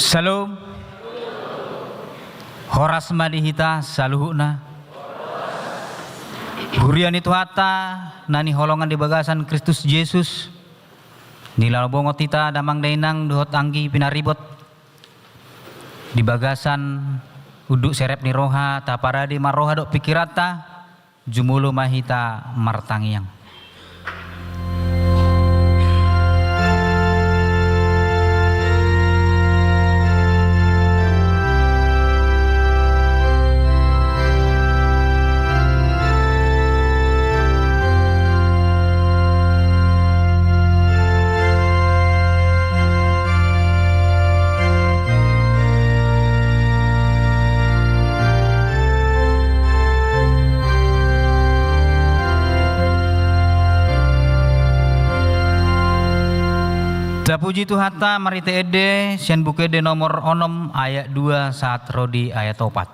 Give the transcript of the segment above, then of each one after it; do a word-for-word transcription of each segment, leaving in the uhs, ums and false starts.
Syalom. Horas ma di hita saluhutna. Huria ni Tuhanta na hinaholongan di bagasan Kristus Jesus. Di laho bongot hita damang dainang dohot anggi pinaribot di bagasan unduk serep ni roha, taparade ma roha dohot pingkiranta. Jumolo ma hita martangiang. Tapuji Tuhanta marhite ende sian Buku Ende nomor onom ayat dua sahat ro di ayat opat.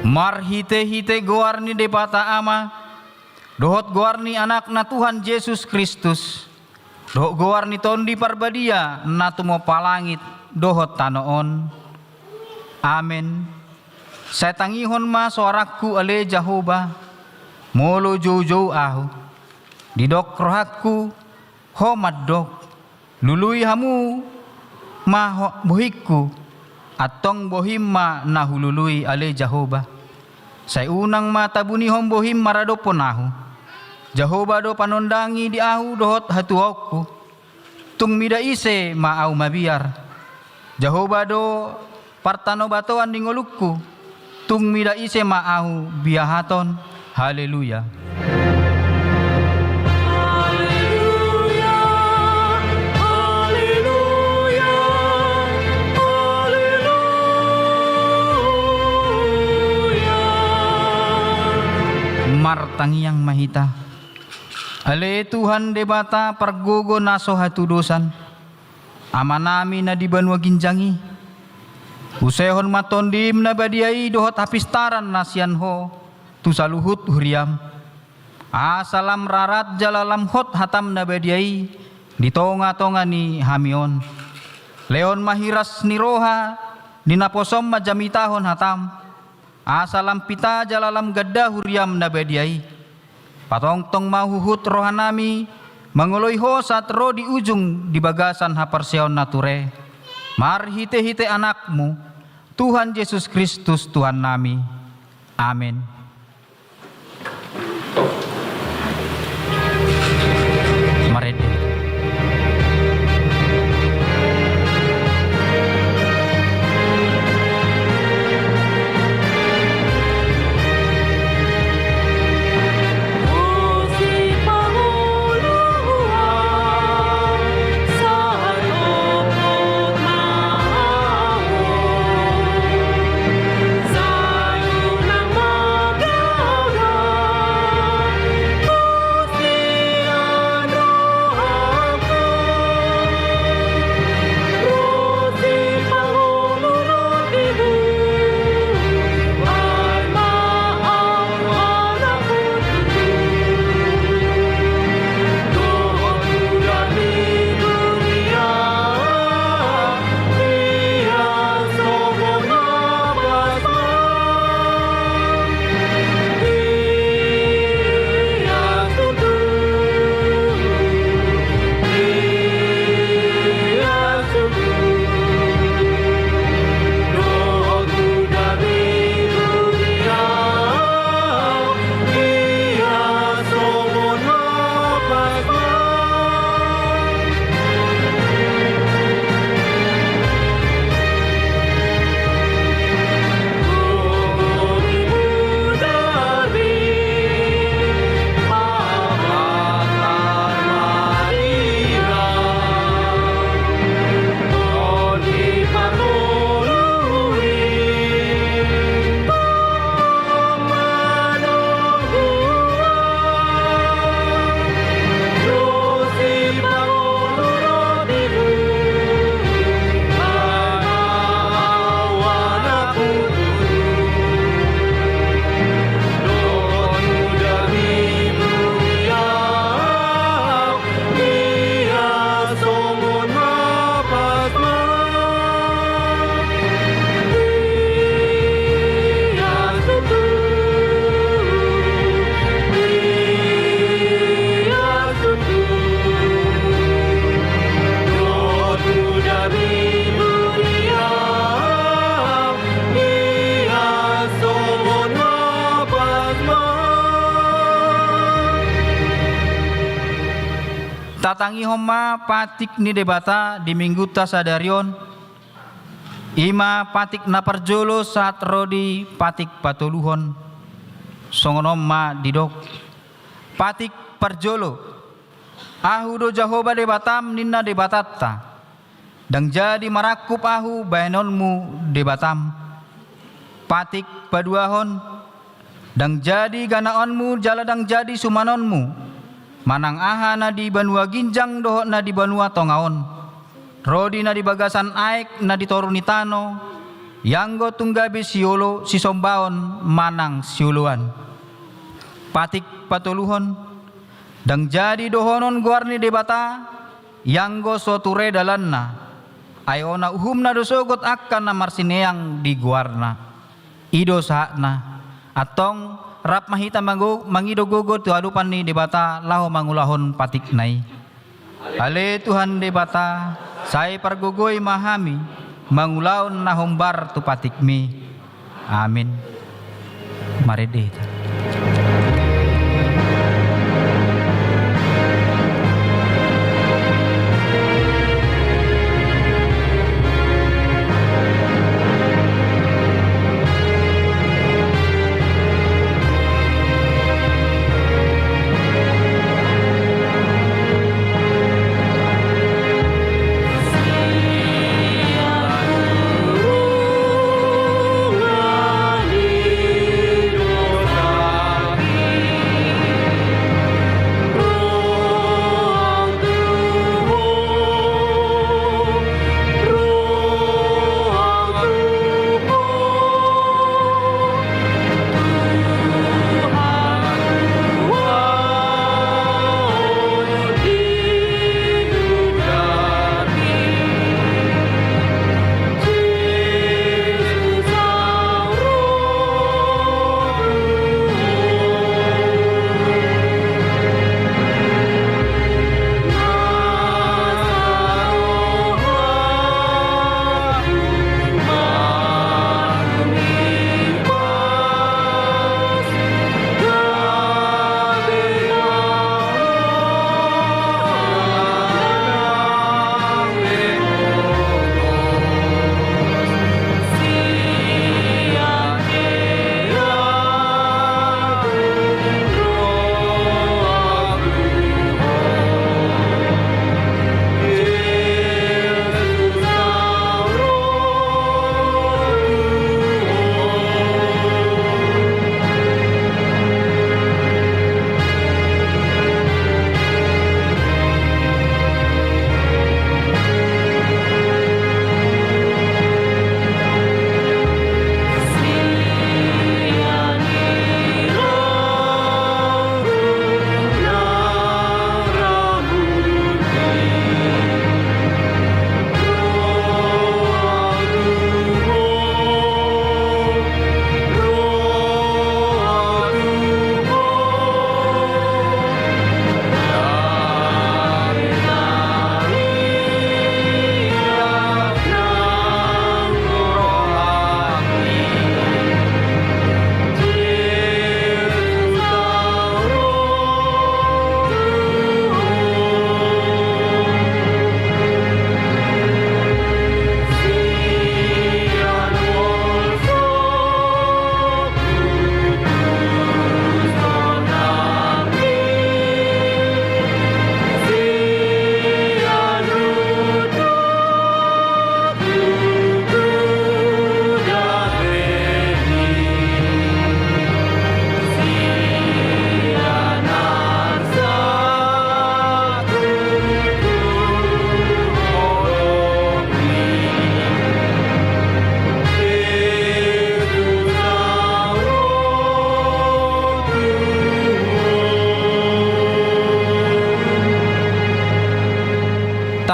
Marhite-hite goar ni Debata Ama, dohot goar ni Anakna Tuhan Jesus Kristus, dohot goar ni Tondi Parbadia na tumompa langit dohot tano on. Amen. Sai tangihon ma soarangku ale Jahowa, molo joujou ahu. Didok rohangku, ho mandok, lului hamu ma ho-, bohingku, antong bohim ma na hulului ale Jahowa. Sai unang ma tabunihon bohim maradophon ahu. Jahowa do panondangi di ahu dohot hatuaonku. Tung mida ise ma ahu mabiar. Jahowa do Partanobatoan ni ngolungku, tung mida ise ma ahu biahaton. Haleluya. Haleluya, haleluya, haleluya. Martangiang ma hita. Ale Tuhan Debata pargogo na so hatudosan, Amanami na di banua ginjang i, usehon ma Tondim na badia i dohot hapistaran na sian Ho tu saluhut huriam. Asa lam rarat jala lam hot hatam na badia i di tongatonga ni hami on. Lehon ma hiras ni roha di naposom manjamitahon hatam. Asa lam pita jala lam ganda huriam na badia i. Patongtong ma huhut rohanami mangoloi Ho sahat ro di ujung di bagasan haporseaon na ture. Marhitehite Anakmu, Tuhan Jesus Kristus Tuhannami. Amen. Marende. Tatangihon ma patik ni Debata di Minggunta sadari on. I ma patik na parjolo sahat ro di patik patoluhon. Songon on ma didok. Patik parjolo. Ahu do Jahowa Debatam, ninna Debatanta. Ndang jadi marangkup ahu bahenonmu Debatam. Patik paduahon. Ndang jadi ganaonmu jala ndang jadi sumanonmu, manang aha na di banua ginjang dohot na di banua tonga on, ro di na di bagasan aek na di toru ni tano, ianggo tung gabe siolo, sisombaon manang sioloan. Patik patoluhon. Ndang jadi dohonon goar ni Debata, ianggo so ture dalanna. Ai ona uhumna do sogot angka na marsineang di goarna. I do sahatna. Antong rap ma hita mango-, mangido gogo tu adopan ni Debata laho mangulahon patikna i. Ale Tuhan Debata, sai pargogoi ma hami mangulahon na hombar tu patikmi. Amin. Marende hita.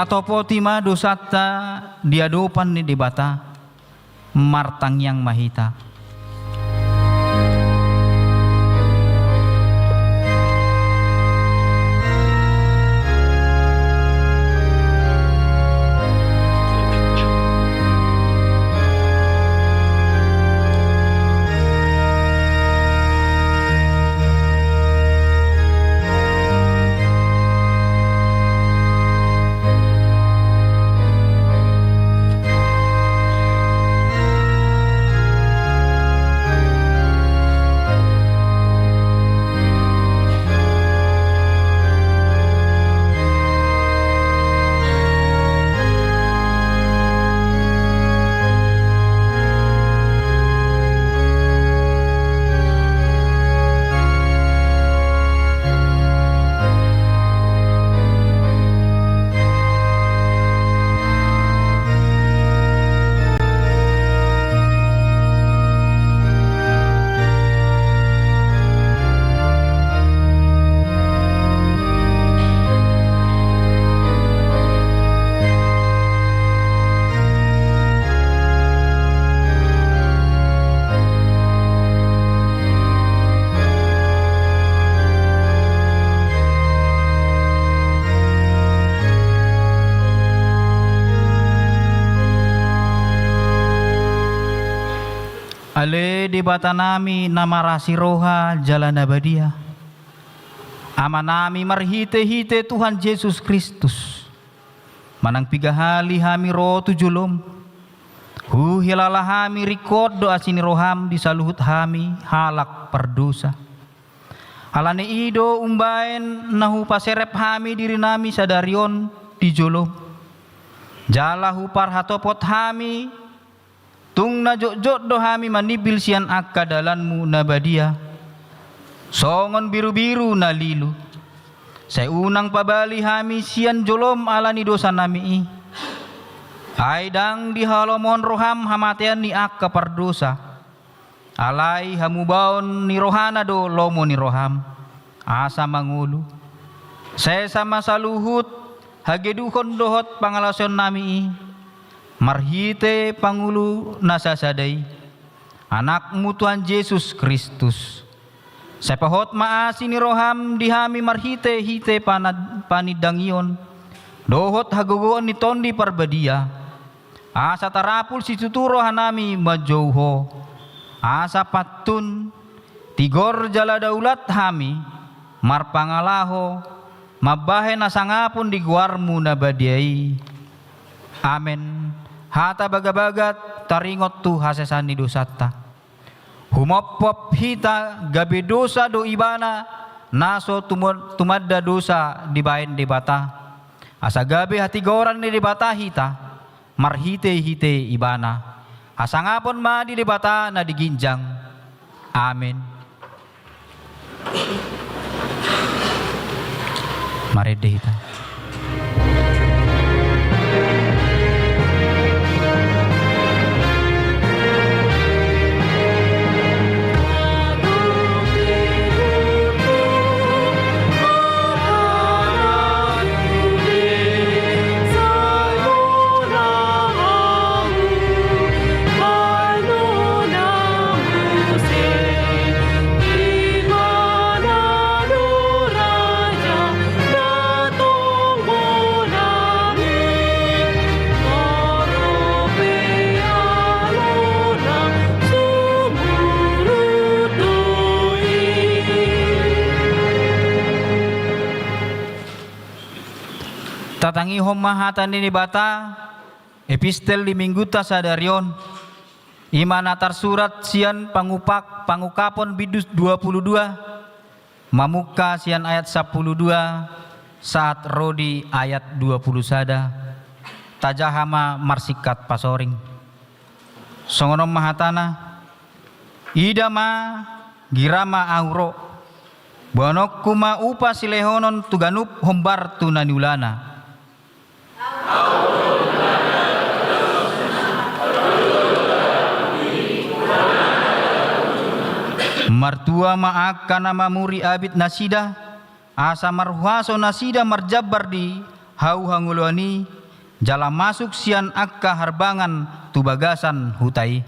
Topoti ma dosanta di adopan ni Debata. Martangiang ma hita. Ale Debata nami na marasi roha jala na badia, Ama nami marhite-hite Tuhan Jesus Kristus, manang piga hali hami ro tu jolom, huhilala hami ringkot do asi ni roham di saluhut hami halak pardosa. Ala ni i do umbaen na hupaserep hami diri nami sadari on di jolom, jala huparhatopot hami, tung na jotjot do hami manimbil sian angka dalanmu na badia, songon birubiru na lilu. Sai unang pabali hami sian jolom ala ni dosa nami i. Ai ndang dihalomohon roham hamatean ni angka pardosa. Alai hamubaon ni rohana do lomo ni roham, asa mangolu. Sesa ma saluhut hageduhon dohot pangalaosion nami i, marhite pangulu na sasada i, Anakmu Tuhan Jesus Kristus. Sai pahot ma asi ni roham di hami marhite-hite panad-, panindangion, dohot hagogoon ni Tondi Parbadia. Asa tarapul situtu roha nami manjou Ho, asa pantun, tigor jala daulat hami, marpangalaho, mambahen hasangapon di goarmu na badia i. Amen. Hata bagabaga taringot tu hasesaan ni dosanta. Humophop hita gabe dosa do ibana, na so tumo-, tumanda dosa dibaen Debata. Asa gabe hatigoran ni Debata hita, marhite-hite ibana. Hasangapon ma di Debata na di ginjang. Amen. Marende hita. Tatangihon ma hata ni Debata, epistel di Minggunta sadari on, i ma na tarsurat sian Pangupak-, Pangungkapon bindu dua pulu dua, mamungka sian ayat sampulu dua sahat ro di ayat dua pulu sada. Tajaha ma marsingkat pasoring. Songon on ma hatana, ida ma, gira ma ahu ro, boanonku ma upa silehonon tu ganup hombar tu na niulana. Martua ma angka na mamuri abit nasida, asa marhuaso nasida marjambar di hau hangoluan i, jala masuk sian angka harbangan tu bagasan huta i.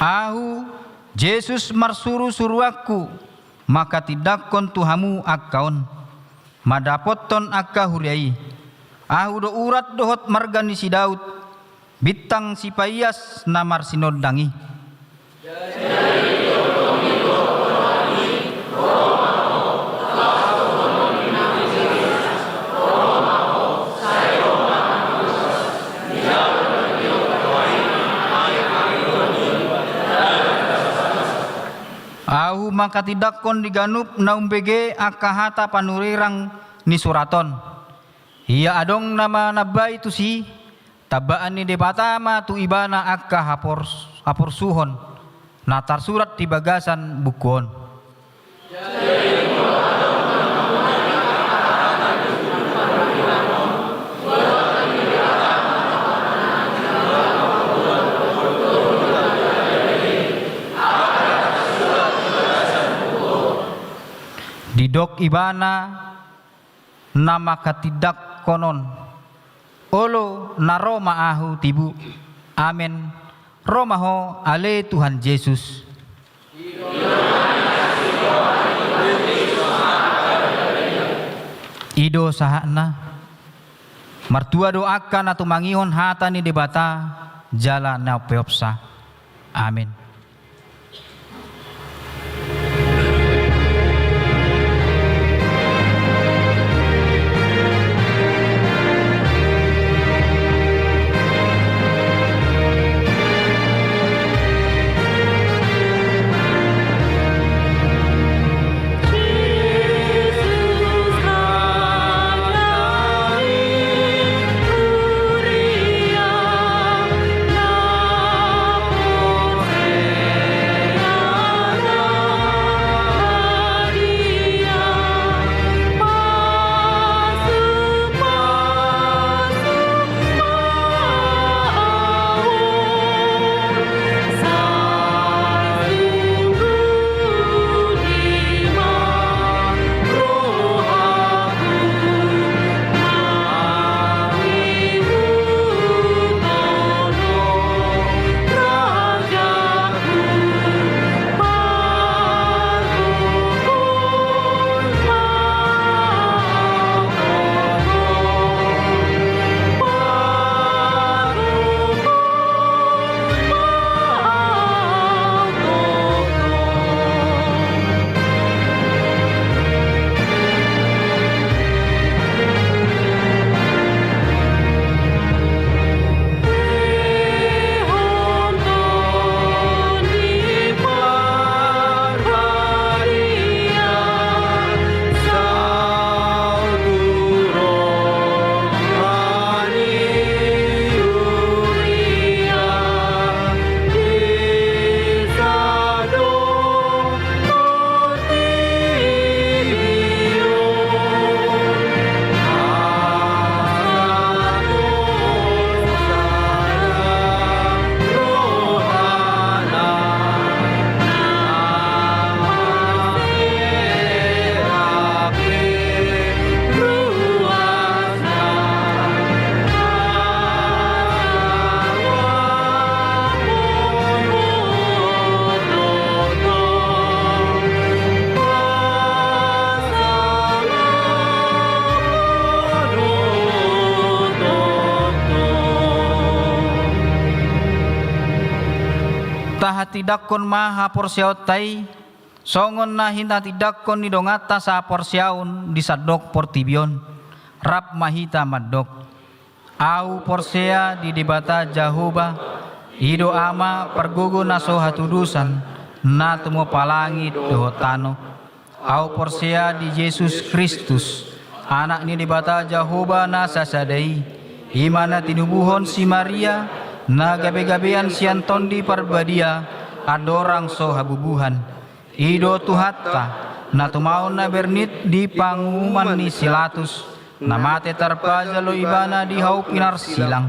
Ahu, Jesus, marsurusuruanku manghatindanghon tu hamu angka on, mandapothon angka huria i. Ahu do urat dohot marga ni si Daud, bintang sipaias na marsinondang i. Ahu manghatindanghon di ganup na umbege angka hata panurirang ni surat on. Ia adong na manambai tusi, tambaan ni Debata ma tu ibana angka hapors-, haporsuhon na tarsurat di bagasan buku on. Didok ibana na manghatindanghon on: Olo, na ro ma ahu tibu. Amen. Ro ma ho, ale Tuhan Jesus. I do sahatna. Martua do angka na tumangihon hata ni Debata jala na umpeopsa. Amen. Tahatindanghon ma haporseaonta i, songon na hinatindanghon ni donganta sahaporseaon di sandok portibi on, rap ma hita mandok: Ahu porsea di Debata Jahowa, i do Ama pargogo na so hatudosan, na tumompa langit dohot tano. Ahu porsea di Jesus Kristus, Anak ni Debata Jahowa na sasada i, i ma na tinubuhon si Maria, na gabegabean sian Tondi Parbadia, andorang so habubuhan. I do Tuhanta, na tumaon na bernit di panguhuman ni si Latus, Na mate tarpajalo ibana di hau pinarsilang,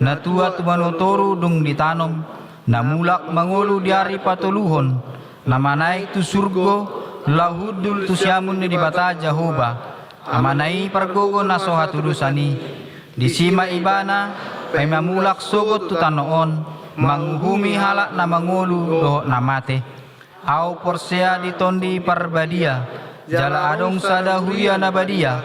na tua tumanud toru dung ditanom, na mulak mangolu di ari patoluhon, na manaek tu surgo, laho hundul tu siamun ni Debata Jahowa, Amana i pargogo na so hatudosan i. Disi ma ibana, paima mulak sogot tu tano on, manguhumi halak na mangolu dohot na mate. Ahu porsea di Tondi Parbadia, jala adong sada huria na badia,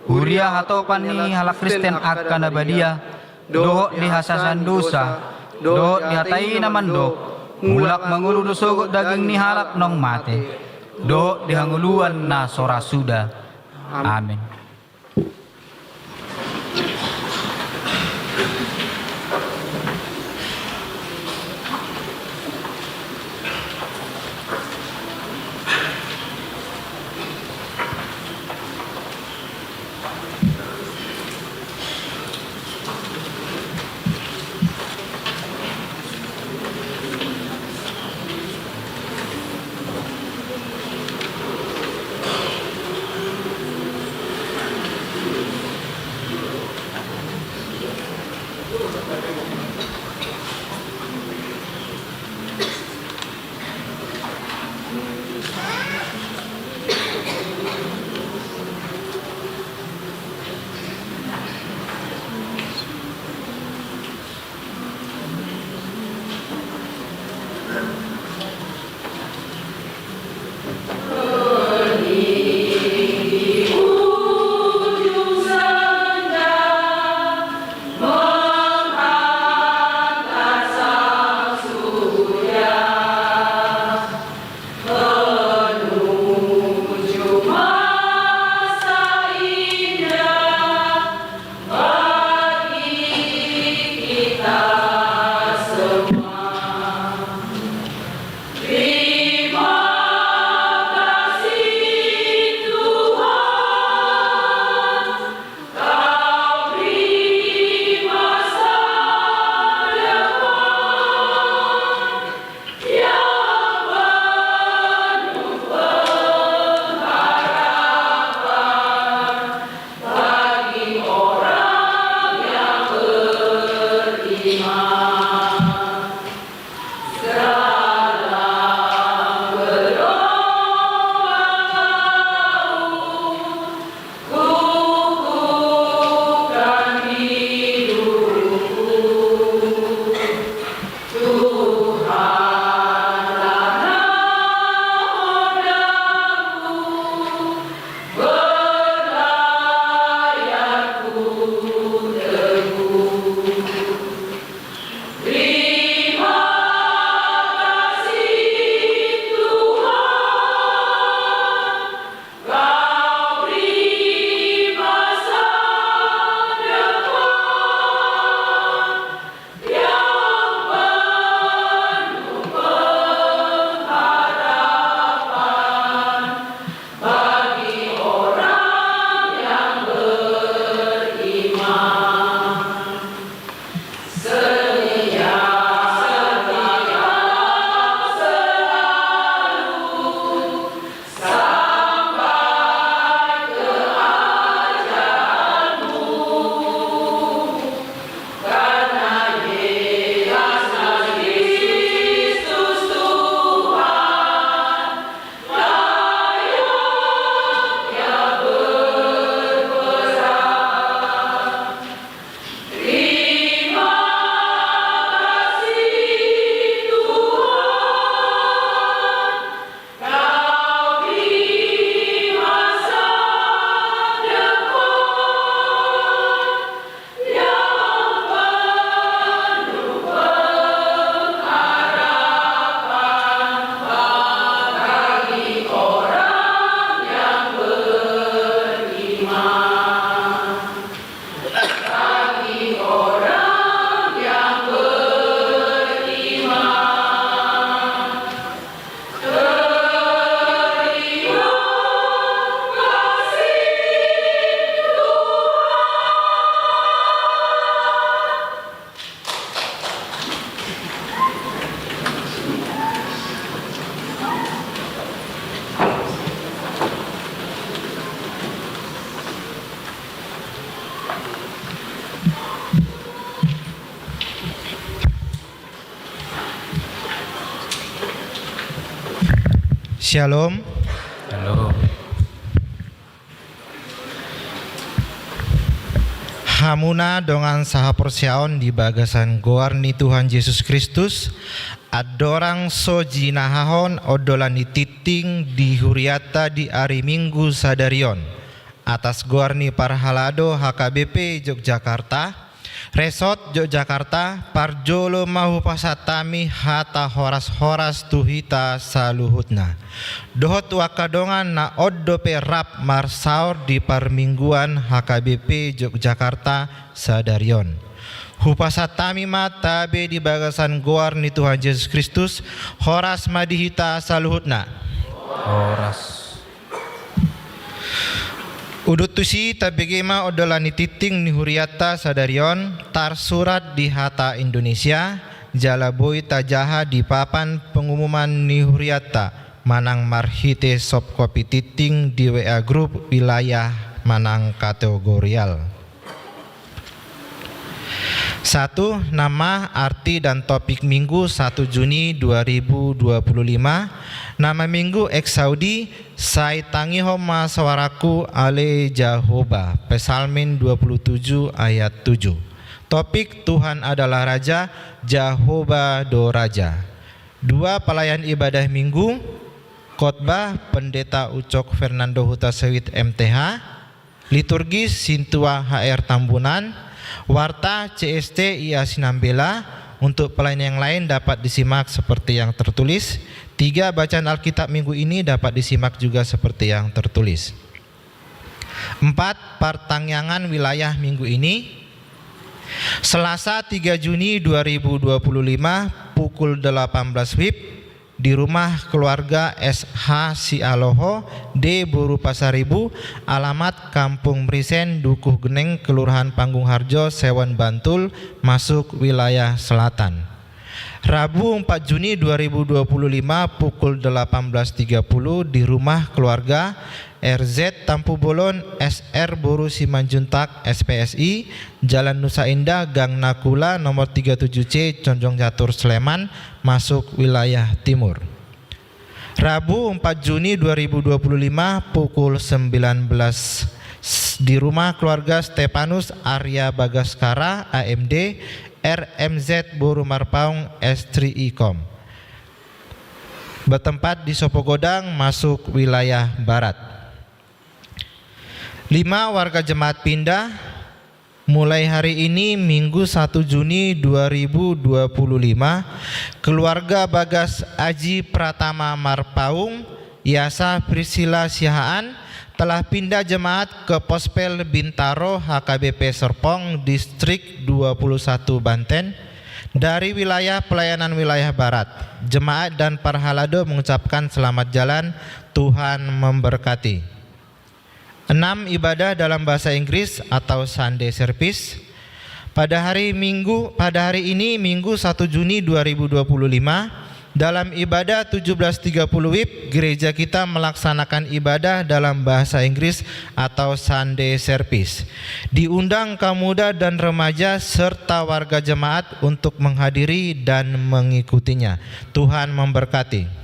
huria hatopan ni halak Kristen angka na badia, dohot di hasasahan dosa, dohot di hata i na mandok, mulak mangolu do sogot daging ni halak naung mate, dohot di hangoluan na so ra suda. Amin. Shalom. Shalom. Hamuna dongan sahaporseaon di bagasan goar ni Tuhan Jesus Kristus, andorang so jinahahon ondolan ni tingting di hurianta di ari Minggu sadari on, atas goar ni parhalado H K B P Yogyakarta, Resort Yogyakarta, parjolo ma hupasahat hami hata horas-horas tu hita saluhutna. Dohot tu angka dongan na on dope rap marsaor di parmingguan H K B P Yogyakarta sadari on. Hupasahat hami ma tabe di bagasan goar ni Tuhan Jesus Kristus, horas ma di hita saluhutna. Horas. Udut tusi, tabege ma ondolan ni tingting ni hurianta sadari on, tarsurat di hata Indonesia, jala boi tajaha di papan pengumuman ni hurianta, manang marhite soft copy tingting di W A grup wilayah manang kategorial. Satu, nama, arti, dan topik Minggu satu Juni dua ribu dua puluh lima. Nama Minggu, Exaudi, sai tangihon ma soarangku ale Jahowa, Psalmen dua puluh tujuh ayat tujuh. Topik, Tuhan adalah Raja, Jahowa do Raja. Dua, pelayan ibadah Minggu. Khotbah, Pendeta Ucok Fernando Huta Sewit, M T H. Liturgis, Sintua H R Tambunan. Warta, C S T I A Sinambela. Untuk pelayanan yang lain dapat disimak seperti yang tertulis. Tiga, bacaan Alkitab minggu ini dapat disimak juga seperti yang tertulis. Empat, partangiangan wilayah minggu ini. Selasa, tiga Juni dua ribu dua puluh lima, pukul delapan belas WIB, di rumah keluarga S H Sialoho, D boru Pasaribu, alamat Kampung Merisen, Dukuh Geneng, Kelurahan Panggung Harjo, Sewen Bantul, masuk wilayah selatan. Rabu, empat Juni dua ribu dua puluh lima, pukul delapan belas tiga puluh, di rumah keluarga R Z Tampubolon, S R boru Simanjuntak, S P S I, Jalan Nusa Indah, Gang Nakula, nomor tiga tujuh C, Conjong Catur, Sleman, masuk wilayah timur. Rabu, empat Juni dua ribu dua puluh lima, pukul sembilan belas, s-, di rumah keluarga Stepanus Arya Bagaskara, A M D, R M Z boru Marpaung, S tri ikom. Bertempat di Sopogodang, masuk wilayah barat. Lima, warga jemaat pindah. Mulai hari ini, Minggu satu Juni dua ribu dua puluh lima, keluarga Bagas Aji Pratama Marpaung, Yasa Priscilla Siahaan, telah pindah jemaat ke Pospel Bintaro H K B P Serpong, Distrik dua puluh satu Banten, dari wilayah pelayanan wilayah barat. Jemaat dan parhalado mengucapkan selamat jalan, Tuhan memberkati. Enam, ibadah dalam bahasa Inggris atau Sunday service. Pada hari Minggu, pada hari ini, Minggu satu Juni dua ribu dua puluh lima, dalam ibadah tujuh belas tiga puluh WIB, gereja kita melaksanakan ibadah dalam bahasa Inggris atau Sunday service. Diundang kaum muda dan remaja serta warga jemaat untuk menghadiri dan mengikutinya. Tuhan memberkati.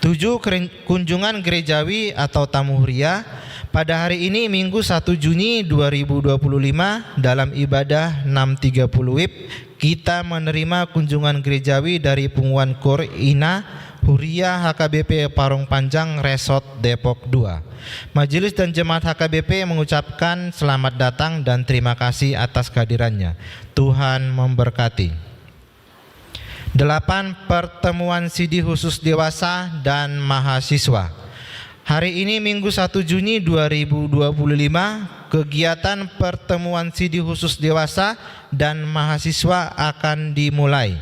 Tujuh, keren-, kunjungan gerejawi atau tamu huria. Pada hari ini, Minggu satu Juni dua ribu dua puluh lima, dalam ibadah enam tiga puluh WIB, kita menerima kunjungan gerejawi dari Punguan Koor Ina Huria H K B P Parung Panjang, Resort Depok dua. Majelis dan jemaat H K B P mengucapkan selamat datang dan terima kasih atas kehadirannya. Tuhan memberkati. Delapan, pertemuan sidi khusus dewasa dan mahasiswa. Hari ini, Minggu satu Juni dua ribu dua puluh lima, kegiatan pertemuan sidi khusus dewasa dan mahasiswa akan dimulai.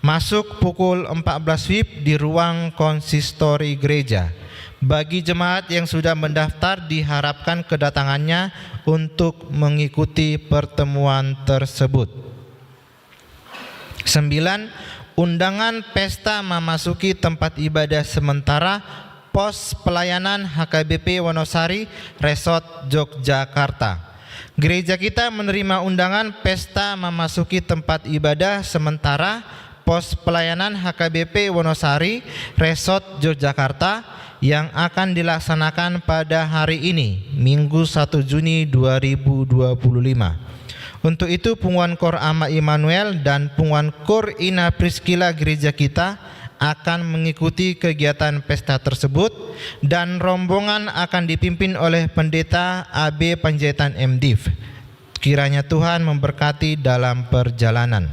Masuk pukul empat belas WIB di ruang konsistori gereja. Bagi jemaat yang sudah mendaftar, diharapkan kedatangannya untuk mengikuti pertemuan tersebut. Sembilan, undangan pesta memasuki tempat ibadah sementara Pos Pelayanan H K B P Wonosari, Resort Yogyakarta. Gereja kita menerima undangan pesta memasuki tempat ibadah sementara Pos Pelayanan H K B P Wonosari, Resort Yogyakarta, yang akan dilaksanakan pada hari ini, Minggu satu Juni dua ribu dua puluh lima. Untuk itu, Punguan Kor Ama Immanuel dan Punguan Kor Ina Priscilla Gereja Kita akan mengikuti kegiatan pesta tersebut, dan rombongan akan dipimpin oleh Pendeta A B Panjaitan, M Div. Kiranya Tuhan memberkati dalam perjalanan.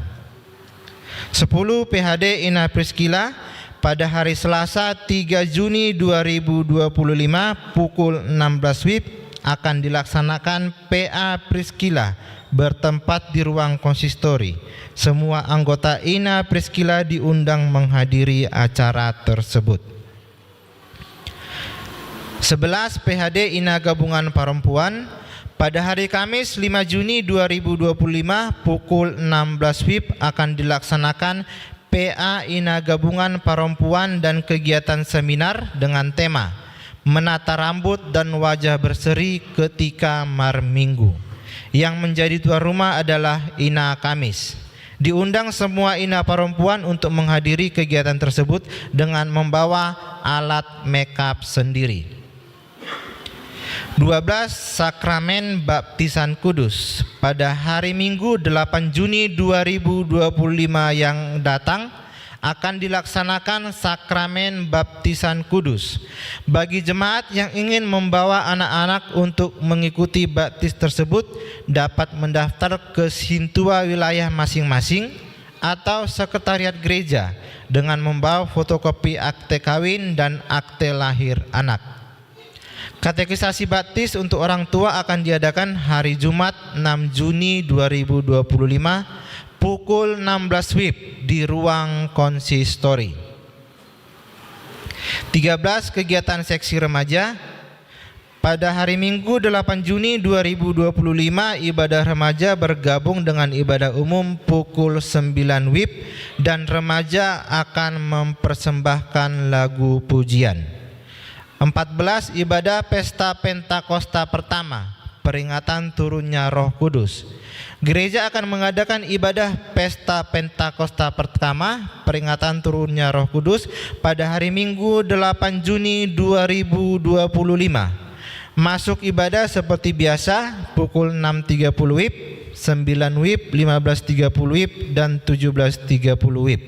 Sepuluh, P H D Ina Priscilla, pada hari Selasa, tiga Juni dua ribu dua puluh lima, pukul enam belas W I B, akan dilaksanakan P A Priscilla, bertempat di ruang konsistori. Semua anggota Ina Priscilla diundang menghadiri acara tersebut. Sebelas, P H D Ina Gabungan Perempuan, pada hari Kamis, lima Juni dua ribu dua puluh lima, pukul enam belas W I B, akan dilaksanakan P A Ina Gabungan Perempuan dan kegiatan seminar dengan tema Menata Rambut dan Wajah Berseri Ketika Marminggu. Yang menjadi tuan rumah adalah Ina Kamis. Diundang semua ina perempuan untuk menghadiri kegiatan tersebut dengan membawa alat makeup sendiri. Dua belas, Sakramen Baptisan Kudus. Pada hari Minggu, delapan Juni dua ribu dua puluh lima yang datang, akan dilaksanakan Sakramen Baptisan Kudus. Bagi jemaat yang ingin membawa anak-anak untuk mengikuti baptis tersebut, dapat mendaftar ke Sintua wilayah masing-masing atau sekretariat gereja dengan membawa fotokopi akte kawin dan akte lahir anak. Katekisasi baptis untuk orang tua akan diadakan hari Jumat, enam Juni dua ribu dua puluh lima, pukul enam belas W I B di ruang konsistori. Tiga belas, kegiatan seksi remaja. Pada hari Minggu, delapan Juni dua ribu dua puluh lima, ibadah remaja bergabung dengan ibadah umum pukul sembilan W I B dan remaja akan mempersembahkan lagu pujian. Empat belas, ibadah Pesta Pentakosta pertama, peringatan turunnya Roh Kudus. Gereja akan mengadakan ibadah Pesta Pentakosta pertama, peringatan turunnya Roh Kudus, pada hari Minggu, delapan Juni dua ribu dua puluh lima. Masuk ibadah seperti biasa, pukul enam tiga puluh W I B, sembilan W I B, lima belas tiga puluh W I B, dan tujuh belas tiga puluh W I B.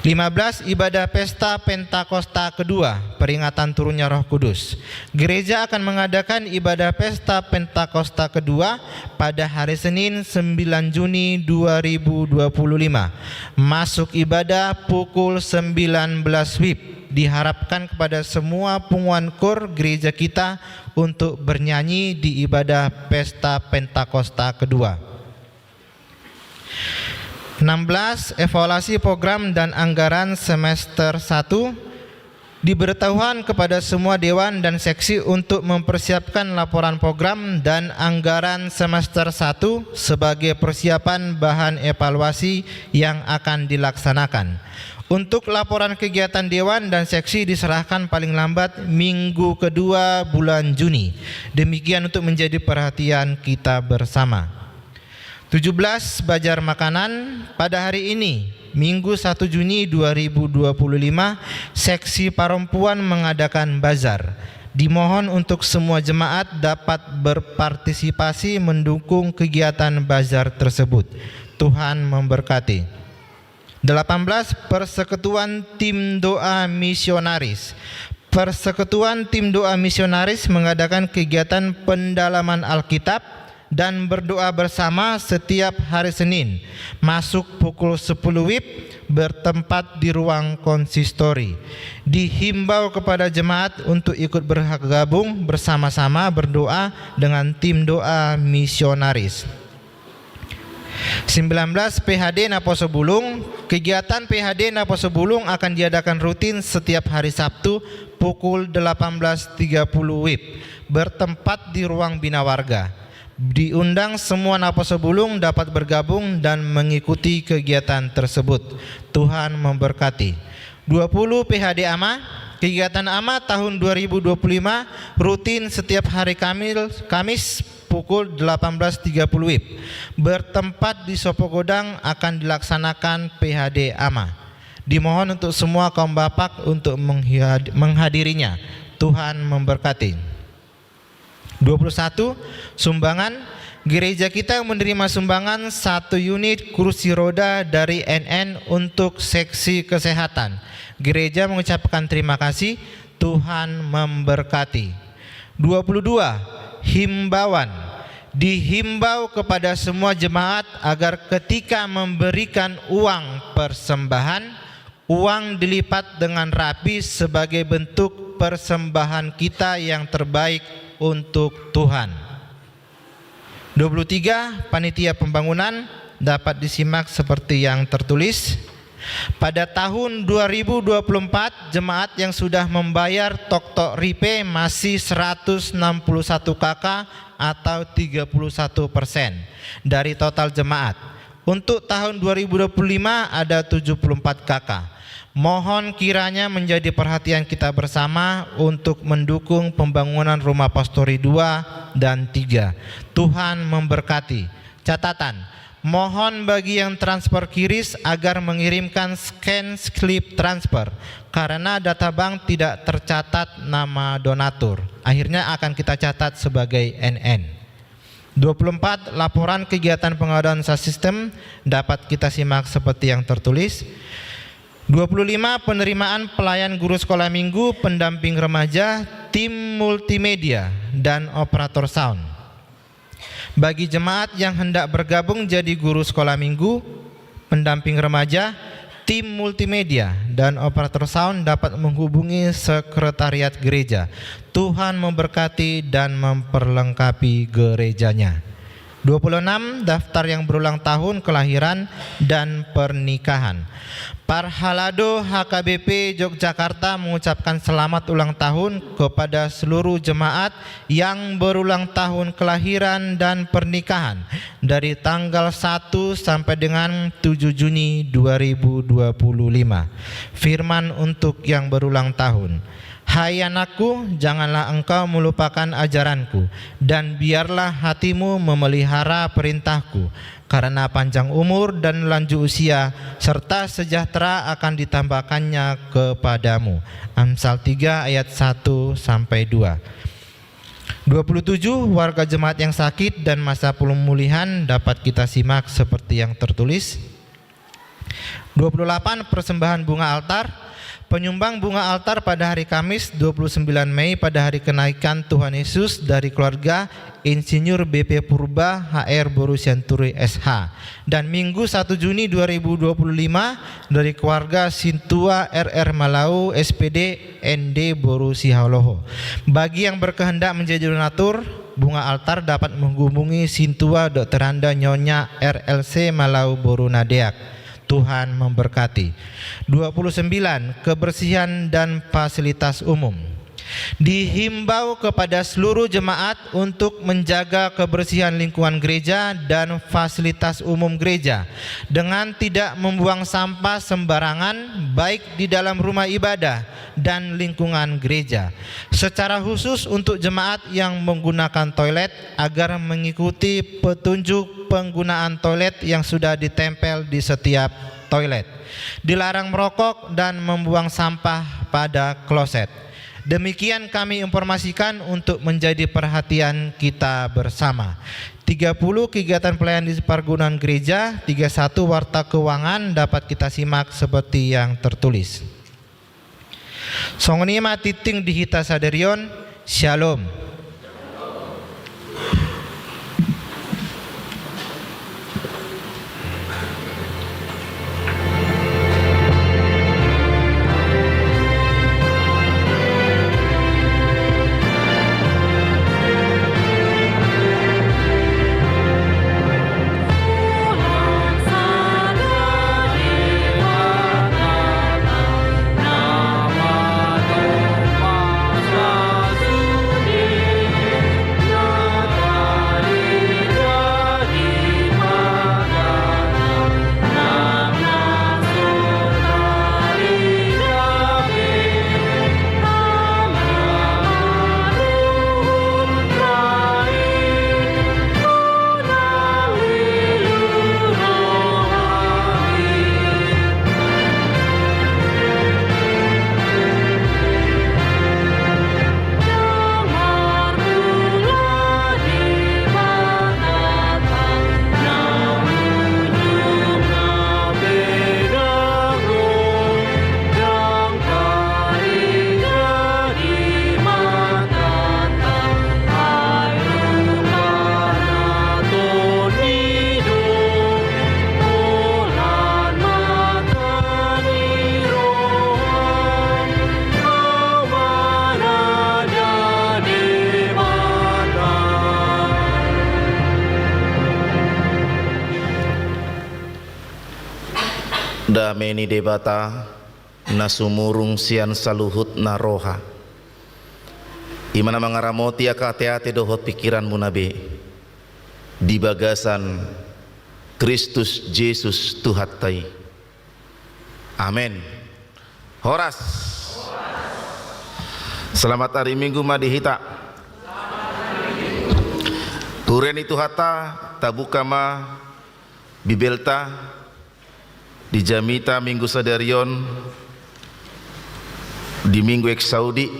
Lima belas, ibadah Pesta Pentakosta kedua, peringatan turunnya Roh Kudus. Gereja akan mengadakan ibadah Pesta Pentakosta kedua pada hari Senin, sembilan Juni dua ribu dua puluh lima. Masuk ibadah pukul sembilan belas W I B. Diharapkan kepada semua punguan kor gereja kita untuk bernyanyi di ibadah Pesta Pentakosta kedua. Enam belas, evaluasi program dan anggaran semester satu. Diberitahuan kepada semua dewan dan seksi untuk mempersiapkan laporan program dan anggaran semester satu sebagai persiapan bahan evaluasi yang akan dilaksanakan. Untuk laporan kegiatan dewan dan seksi diserahkan paling lambat minggu kedua bulan Juni. Demikian untuk menjadi perhatian kita bersama. Tujuh belas, bazar makanan. Pada hari ini, Minggu satu Juni dua ribu dua puluh lima, seksi perempuan mengadakan bazar. Dimohon untuk semua jemaat dapat berpartisipasi mendukung kegiatan bazar tersebut. Tuhan memberkati. Delapan belas, Persekutuan Tim Doa Misionaris. Persekutuan Tim Doa Misionaris mengadakan kegiatan pendalaman Alkitab dan berdoa bersama setiap hari Senin, masuk pukul sepuluh W I B, bertempat di ruang konsistori. Dihimbau kepada jemaat untuk ikut bergabung bersama-sama berdoa dengan tim doa misionaris. Sembilan belas, P H D Naposo Bulung. Kegiatan P H D Naposo Bulung akan diadakan rutin setiap hari Sabtu pukul delapan belas tiga puluh W I B, bertempat di ruang bina warga. Diundang semua Naposo Bulung dapat bergabung dan mengikuti kegiatan tersebut. Tuhan memberkati. Dua puluh, P H D Ama. Kegiatan AMA tahun dua ribu dua puluh lima rutin setiap hari Kamil-, Kamis pukul delapan belas tiga puluh W I B, bertempat di Sopogodang, akan dilaksanakan P H D AMA. Dimohon untuk semua kaum bapak untuk menghad-, menghadirinya. Tuhan memberkati. Dua puluh satu, sumbangan. Gereja kita menerima sumbangan satu unit kursi roda dari N N untuk seksi kesehatan. Gereja mengucapkan terima kasih. Tuhan memberkati. Dua puluh dua, himbauan. Dihimbau kepada semua jemaat agar ketika memberikan uang persembahan, uang dilipat dengan rapi sebagai bentuk persembahan kita yang terbaik untuk Tuhan. Dua puluh tiga, panitia pembangunan dapat disimak seperti yang tertulis. Pada tahun dua ribu dua puluh empat, jemaat yang sudah membayar toktok ripe masih seratus enam puluh satu K K atau tiga puluh satu persen dari total jemaat. Untuk tahun dua ribu dua puluh lima ada tujuh puluh empat K K. Mohon kiranya menjadi perhatian kita bersama untuk mendukung pembangunan rumah pastori dua dan tiga. Tuhan memberkati. Catatan, mohon bagi yang transfer kiris agar mengirimkan scan slip transfer, karena data bank tidak tercatat nama donatur. Akhirnya akan kita catat sebagai N N. Dua puluh empat, laporan kegiatan pengadaan sound system dapat kita simak seperti yang tertulis. Dua puluh lima, penerimaan pelayan guru sekolah minggu, pendamping remaja, tim multimedia, dan operator sound. Bagi jemaat yang hendak bergabung jadi guru sekolah minggu, pendamping remaja, tim multimedia, dan operator sound dapat menghubungi sekretariat gereja. Tuhan memberkati dan memperlengkapi gerejanya. Dua puluh enam, daftar yang berulang tahun kelahiran dan pernikahan. Parhalado H K B P Yogyakarta mengucapkan selamat ulang tahun kepada seluruh jemaat yang berulang tahun kelahiran dan pernikahan dari tanggal satu sampai dengan tujuh Juni dua ribu dua puluh lima. Firman untuk yang berulang tahun. Hai anakku, janganlah engkau melupakan ajaranku, dan biarlah hatimu memelihara perintahku, karena panjang umur dan lanjut usia, serta sejahtera akan ditambahkannya kepadamu. Amsal tiga ayat satu sampai dua. Dua puluh tujuh, warga jemaat yang sakit dan masa pemulihan dapat kita simak seperti yang tertulis. Dua puluh delapan, persembahan bunga altar. Penyumbang bunga altar pada hari Kamis dua puluh sembilan Mei pada hari kenaikan Tuhan Yesus dari keluarga Insinyur B P Purba H R boru Sianturi S H. Dan Minggu satu Juni dua ribu dua puluh lima dari keluarga Sintua R R Malau S P D N D boru Sihaloho. Bagi yang berkehendak menjadi donatur, bunga altar dapat menghubungi Sintua Doktoranda Nyonya R L C Malau boru Nadeak. Tuhan memberkati. Dua puluh sembilan, kebersihan dan fasilitas umum. Dihimbau kepada seluruh jemaat untuk menjaga kebersihan lingkungan gereja dan fasilitas umum gereja dengan tidak membuang sampah sembarangan, baik di dalam rumah ibadah dan lingkungan gereja. Secara khusus untuk jemaat yang menggunakan toilet, agar mengikuti petunjuk penggunaan toilet yang sudah ditempel di setiap toilet. Dilarang merokok dan membuang sampah pada kloset. Demikian kami informasikan untuk menjadi perhatian kita bersama. Tiga puluh, kegiatan pelayanan di pergumulan gereja. Tiga satu, warta keuangan dapat kita simak seperti yang tertulis. Songon i ma tingting di hita sadari on. Syalom. Dame ni Debata na sumurung sian saluhutna roha, i ma na mangaramoti angka ateate dohot pingkiranmuna be di bagasan Kristus Jesus Tuhanta i. Amen. Horas. Selamat hari Minggu ma di hita. Huria ni Tuhanta, tabuka ma Bibelta di jamita Minggu sadari on, di Minggu Exaudi,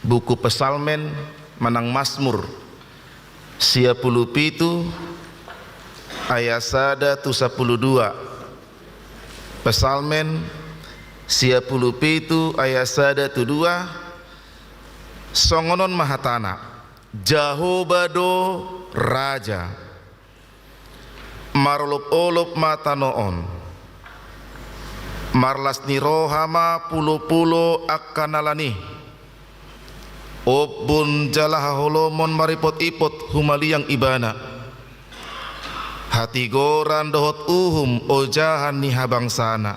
buku Psalmen manang Masmur sia pulu pitu ayat sada tu sapulu dua. Psalmen sia pulu pitu ayat sada tu dua, songon on ma hatana: Jahowa do raja. Marolopolop ma tano on. Marlas ni roha ma pulopulo angka na lan i. Ombun jala haholomon maripotipot humaliang Ibana. Hatigoran dohot uhum ojahan ni habangsana.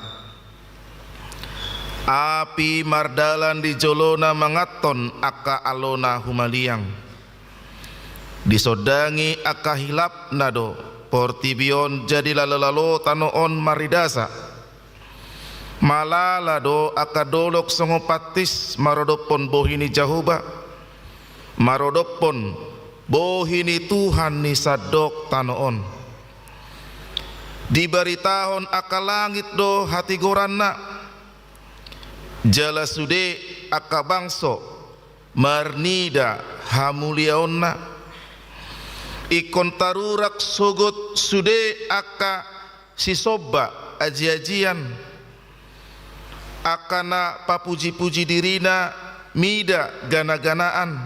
Api mardalan di jolona manganhon angka alona humaliang. Disondangi angka hilapna do portibi on, jadi lalolalo tano on maridasa. Malala do angka dolok songon pantis marodophon bohi ni Jahowa, marodophon bohi ni Tuhan ni sandok tano on. Dibaritahon angka langit do hatigoranna, jala sude angka bangso marnida hamuliaonna. Ingkon tarurak sogot sude angka sisomba ajiajian, angka na papujipuji dirina mida ganaganaan.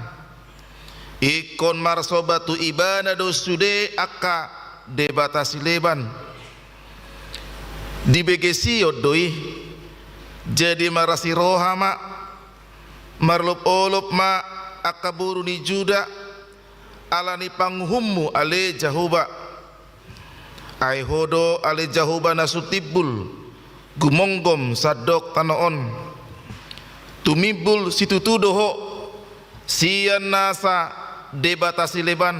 Ingkon marsomba tu Ibana do sude angka debata sileban. Dibege Sion do i. Jadi marlas ni roha ma, marolopolop ma angka boru ni Juda, ala ni panguhummu ale Jahowa. Ai Ho do ale Jahowa na sun timbul gumomgom sandok tano on. Tumimbul situtu do Ho sian nasa debata sileban.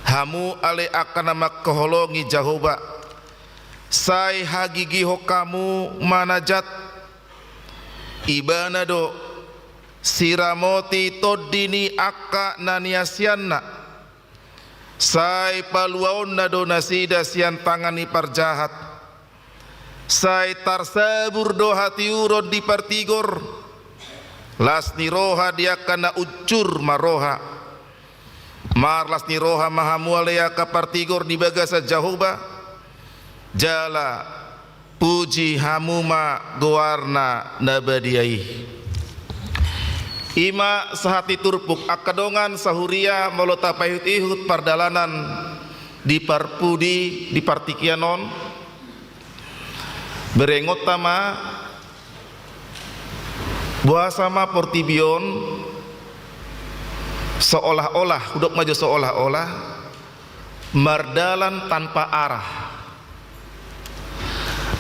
Hamu ale angka na mangkaholongi Jahowa, sai hagigihon hamu ma na jat. Ibana do siramoti tondi ni angka na niasianna. Sai paluaonna do nasida sian tangan ni parjahat. Sai tarsabur do hatiuron di partigor. Las ni roha di angka na unsur marroha. Marlas ni roha ma hamu ale angka partigor di bagasan Jahowa, jala puji hamu ma goarna na badia i. I ma sahat ni turpuk. Angka dongan sahuria, molo tapaihutihut pardalanan di parpudi di partingkian on, berengonta ma, boasa ma portibi on seolah-olah, hudok ma jo seolah-olah, mardalan tanpa arah.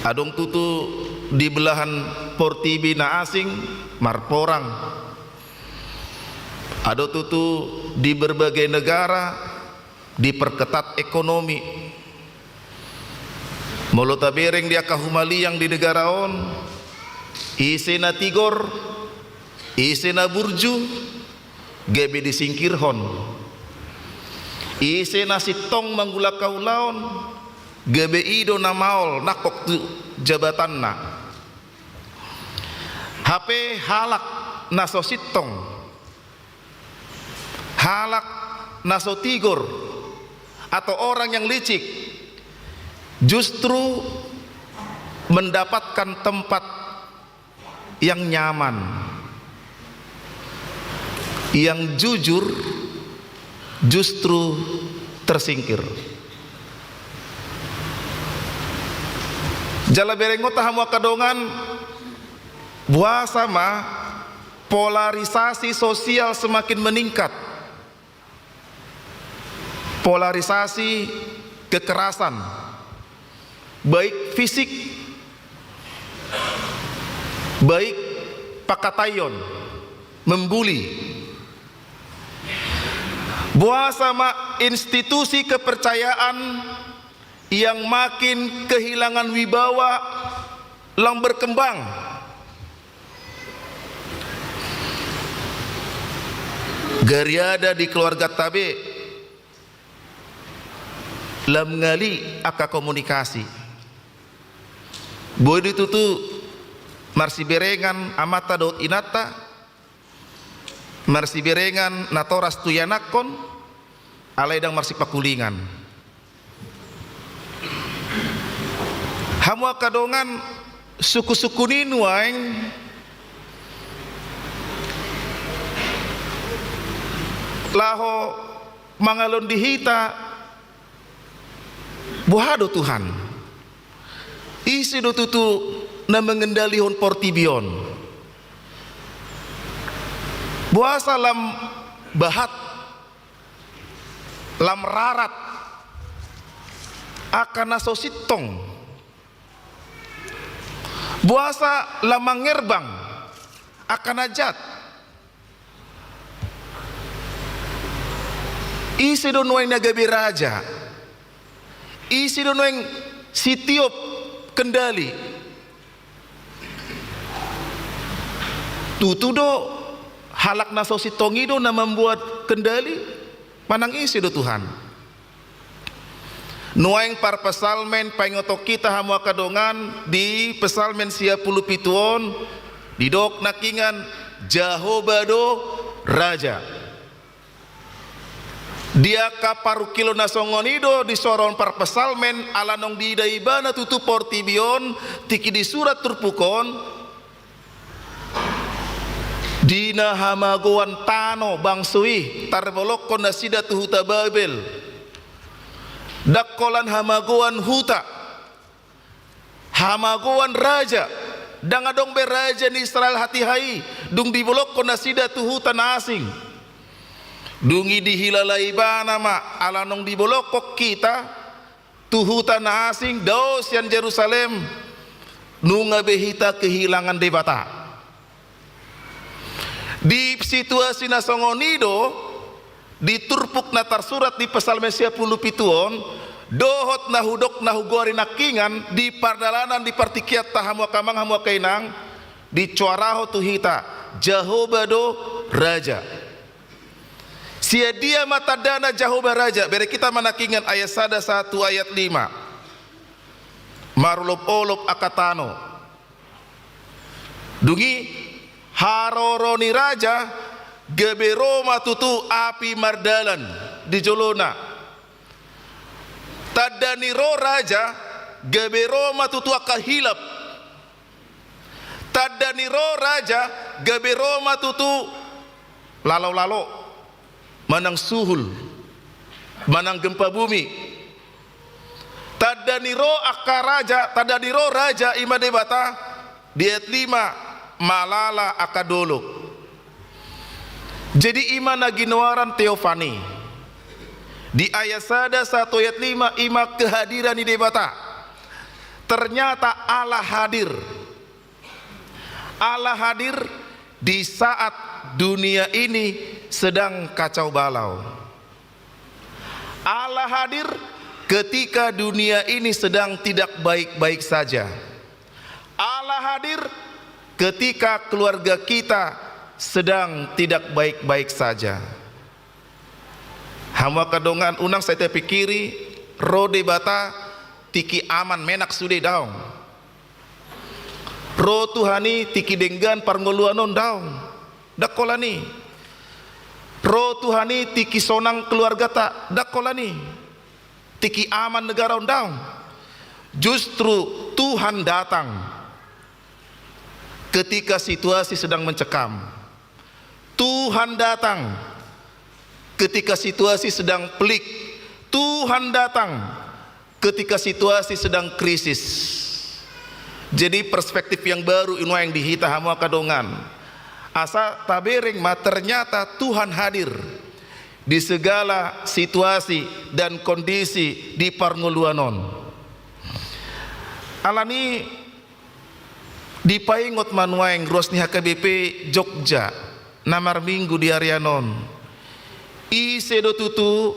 Adong tutu di belahan portibi na asing marporang. Adong tutu di berbagai negara diperketat ekonomi. Molo tabereng di angka humaliang di negara on, ise na tigor, ise na burju, gabe disingkirhon. Ise na sintong manggulahon ulaon, gabe i do na maol nangkok tu jabatanna. Hape halak na so sintong, halak na so tigor, atau orang yang licik, justru mendapatkan tempat yang nyaman. Yang jujur justru tersingkir. Jala berengonta hamu angka dongan, boasa ma polarisasi sosial semakin meningkat. Polarisasi kekerasan, baik fisik Baik pakataion, membuli. Boasa ma institusi kepercayaan yang makin kehilangan wibawa lam berkembang? Gariada di keluarganta be lam ngali angka komunikasi. Boi do tutu marsiberengan amanta dohot inanta, marsiberengan natoras tu ianakhon, alai ndang marsipangkulingan. Hamu angka dongan, sungkun-sungkun i nuaeng laho mangalehon di hita, boha do Tuhan? Ise do tutu na mangendalihon portibi on? Boasa lam bahat, lam rarat angka na so sintong? Boasa lam mangerbang angka na jat? Ise do nuaeng na gabe raja? Ise do nuaeng sitiop kendali? Tutu do halak na so sintong i do na mambuat kendali? Manang ise do Tuhan? Nuaeng parpsalmen paingothon hita hamu angka dongan di Psalmen sia pulu pitu on, didok nangkiningan Jahowa do raja. Di angka parungkilon na songon i do disuarahon parpsalmen, ala naung diida ibana tutu portibi on tingki disurat turpuk on, di na hamagoan tano bangso i tarbolongkon nasida tu huta Babel. Ndang holan hamagoan huta, hamagoan raja. Ndang adong be raja ni Israel hatiha i dung dibolongkon nasida tu huta na asing. Dung i dihilala ibana ma ala naung dibolongkon hita tu huta na asing, dao sian Jerusalem, nunga be hita kehilangan Debata. Di situasi na songon i do, di turpuk na tarsurat di Psalmen sia pulu pitu on, dohot na hudok na hugoari nangkiningan di pardalanan di partingkianta hamu angka amang hamu angka inang, disoarahon tu hita, Jahowa do raja. Sian dia ma tandana Jahowa raja? Bere hita ma nangkiningan ayat sada sahat tu ayat lima. Marolopolop angka tano. Dung i haroro ni raja gabe ro ma tutu api mardalan di jolona. Tanda ni ro raja gabe ro ma tutu angka hilap. Tanda ni ro raja gabe ro ma tutu lalolalo, manang suhul, manang gempa bumi. Tanda ni ro angka raja, tanda ni ro raja i ma Debata, di ayat lima, malala angka dolok. Jadi i ma na ginoaran teofani. Di ayat sada sahat tu ayat lima, i ma kehadiran ni Debata. Ternyata Allah hadir. Allah hadir di saat dunia ini sedang kacau balau. Allah hadir ketika dunia ini sedang tidak baik-baik saja. Allah hadir ketika keluarga kita sedang tidak baik-baik saja. Hamu angka dongan, unang sai tapikiri ro Debata tingki aman menak sude, daong. Ro Tuhan i tingki denggan parngoluan on, daong. Ndang holan i. Ro Tuhan i tingki sonang keluargata, ndang holan i. Tingki aman negara on, daong. Justru Tuhan datang ketika situasi sedang mencekam. Tuhan datang ketika situasi sedang pelik. Tuhan datang ketika situasi sedang krisis. Jadi perspektif yang baru i nuaeng di hita, hamu angka dongan. Asa tabereng ma ternyata Tuhan hadir di segala situasi dan kondisi di parngoluan on. Alani Dipaingot ma nuaeng ruas ni H K B P Jogja na marminggu di arian on. Ise do tutu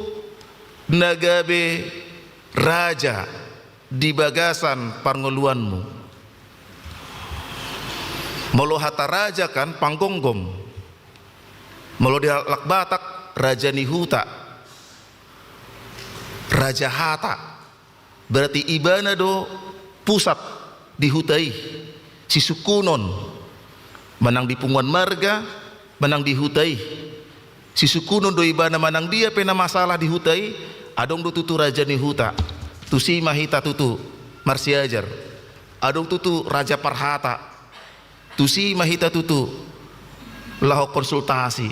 na gabe raja di bagasan parngoluanmu? Molo hata raja kan panggomgom. Molo di halak Batak, raja ni huta, raja hata. Berarti ibana do pusat di huta i, sisungkunon, manang di punguan marga, manang di huta i. Sisungkunon do ibana, manang dia pe na masalah di huta i, adong do tutu raja ni huta. Tusi ma hita tutu marsiajar. Adong tutu raja parhata. Tusi ma hita tutu laho konsultasi.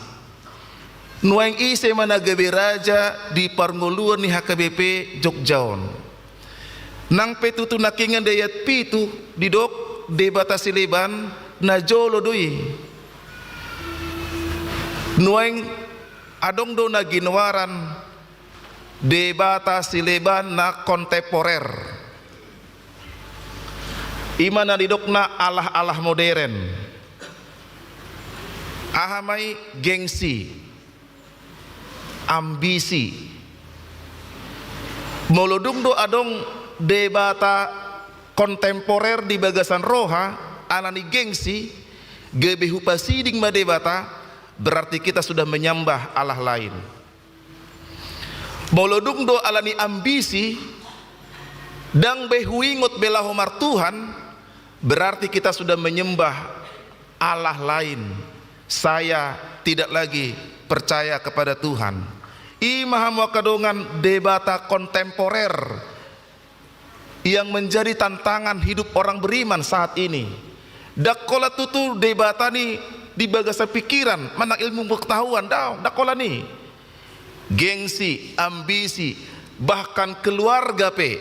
Nuaeng ise ma na gabe raja di parngoluan ni H K B P Jogja on? Nang pe tutu nangkiningan di ayat pitu didok debata sileban na jolo do i. Nuaeng adong do na ginoaran debata sileban na kontemporer. I ma na nidokna alah-alah moderen. Aha ma i? Gengsi, ambisi. Molo dung do adong debata kontemporer di bagasan roha, alani gengsi, gabe hupasiding ma debata, berarti kita sudah menyembah alah lain. Molo dung do alani ambisi, ndang be huingot be laho martuhan, berarti kita sudah menyembah alah lain. Saya tidak lagi percaya kepada Tuhan. I ma, hamu angka dongan, debata kontemporer yang menjadi tantangan hidup orang beriman saat ini. Ndang holan tutu debata ni di bagasan pikiran manang ilmu pengetahuan, ndang, ndang holan i. Gengsi, ambisi, bahkan keluarga pe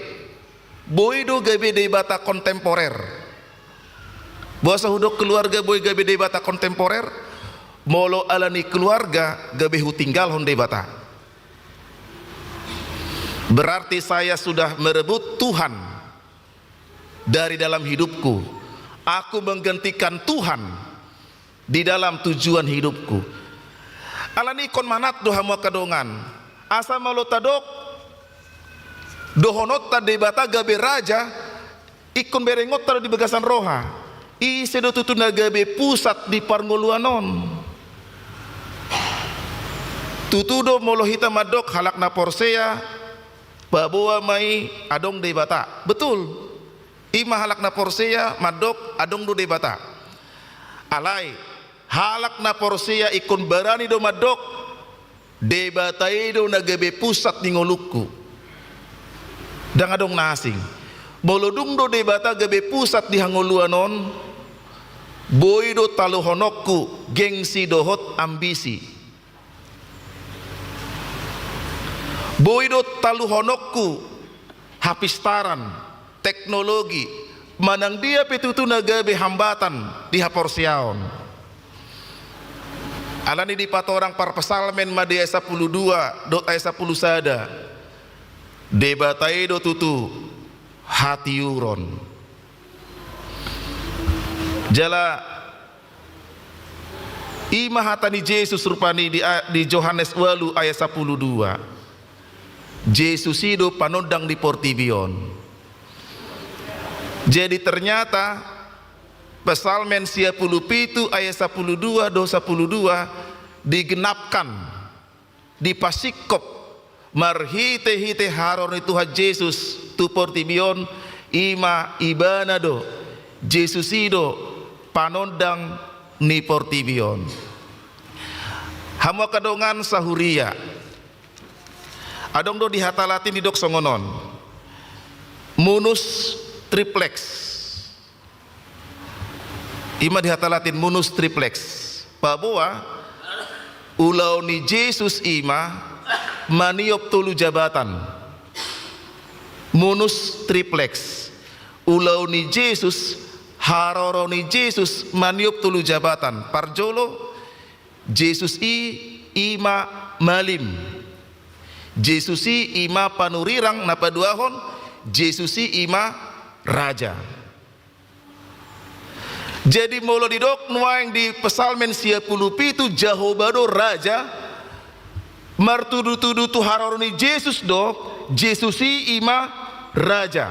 boi do gabe debata kontemporer. Boasa hudok keluarga boi gabe debata kontemporer? Molo alani keluarga gabe hutinggalhon debata. Berarti saya sudah merebut Tuhan dari dalam hidupku. Aku menggantikan Tuhan di dalam tujuan hidupku. Alani ingkon manat do, hamu angka dongan. Asa molo tadok dohononta debata gabe raja, ingkon berengonta do di bagasan roha. Ise do tutu na gabe pusat di parngoluan on? Tutu do molo hita mandok halak na porsea, paboa ma i adong debata. Betul. I ma halak na porsea mandok adong do debata. Alai halak na porsea ingkon barani do mandok, debata i do na gabe pusat ni ngolungku. Ndang adong na asing. Molo dung do debata gabe pusat di hangoluan on, boi do taluhononku gengsi dohot ambisi. Boi do taluhononku hapistaran, teknologi, manang dia pe tutu na gabe hambatan di haporseaon. Alani dipatorang parpsalmen ma di ayat sampulu dua dohot ayat sampulu sada, debata i do tutu hatiuron. Jala i ma hata ni Jesus rupani di, di Johannes ualu ayat sampulu dua. Jesus i do panondang ni portibi on. Jadi ternyata Psalmen sia pulu pitu ayat sampulu dua dohot sampulu dua digenapkan, dipasingkop marhite-hite haroro ni Tuhan Jesus tu portibi on, i ma ibana do, Jesus i do panondang ni portibi on. Hamu angka dongan sahuria, adong do di hata Latin didok songon on, munus triplex. I ma di hata Latin munus triplex. Paboa ulaon ni Jesus i ma maniop tolu jabatan. Munus triplex. Ulaon ni Jesus, haroro ni Jesus maniop tolu jabatan. Parjolo, Jesus i, i ma malim. Jesus i, i ma panurirang, na paduahon, Jesus i, i ma raja. Jadi molo didok nuaeng di Psalmen sia pulu pitu, Jahowa do raja, martudutudu tu haroro ni Jesus do, Jesus i ima raja.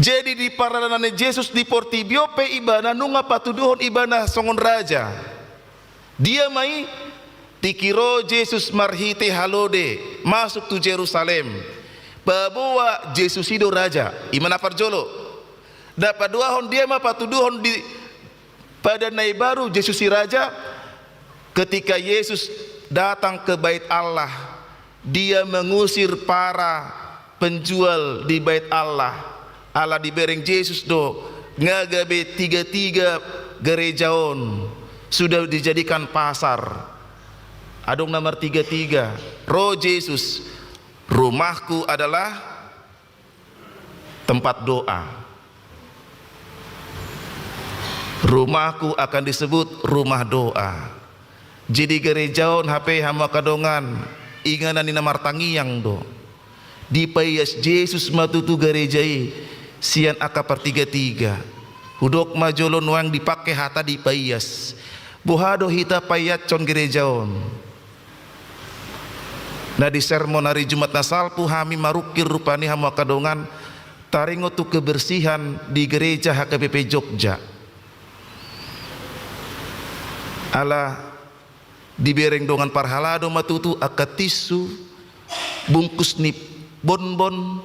Jadi di pardalanan ni Jesus di portibi on pe ibana nunga patuduhon ibana songon raja. Dia ma i? Tingki ro Jesus marhite halode masuk tu Jerusalem, paboa Jesus i do raja. Ima na parjolo. Na paduahon, dia ma patuduhon di Padan na imbaru Jesus i raja? Ketika Yesus datang ke Bait Allah, Dia mengusir para penjual di Bait Allah. Ala dibereng Jesus do, nga gabe tiga-tiga gereja on sudah dijadikan pasar. Adong na martiga-tiga. Ro Jesus, "Rumahku adalah tempat doa. Rumahku akan disebut rumah doa." Jadi gereja on hape hamu angka dongan, inganan ni na martangiang do. Dipaias Jesus ma tutu gereja i sian angka partiga-tiga. Hudok ma jolo nuaeng dipangke hata dipaias. Boha do hita paiashon gereja on? Na di sermon ari Jumat na salpu hami marungkil rupani hamu angka dongan, taringot tu kebersihan di gereja H K B P Jogja. Ala dibereng dongan parhalado ma tutu angka tisu, bungkus ni bonbon,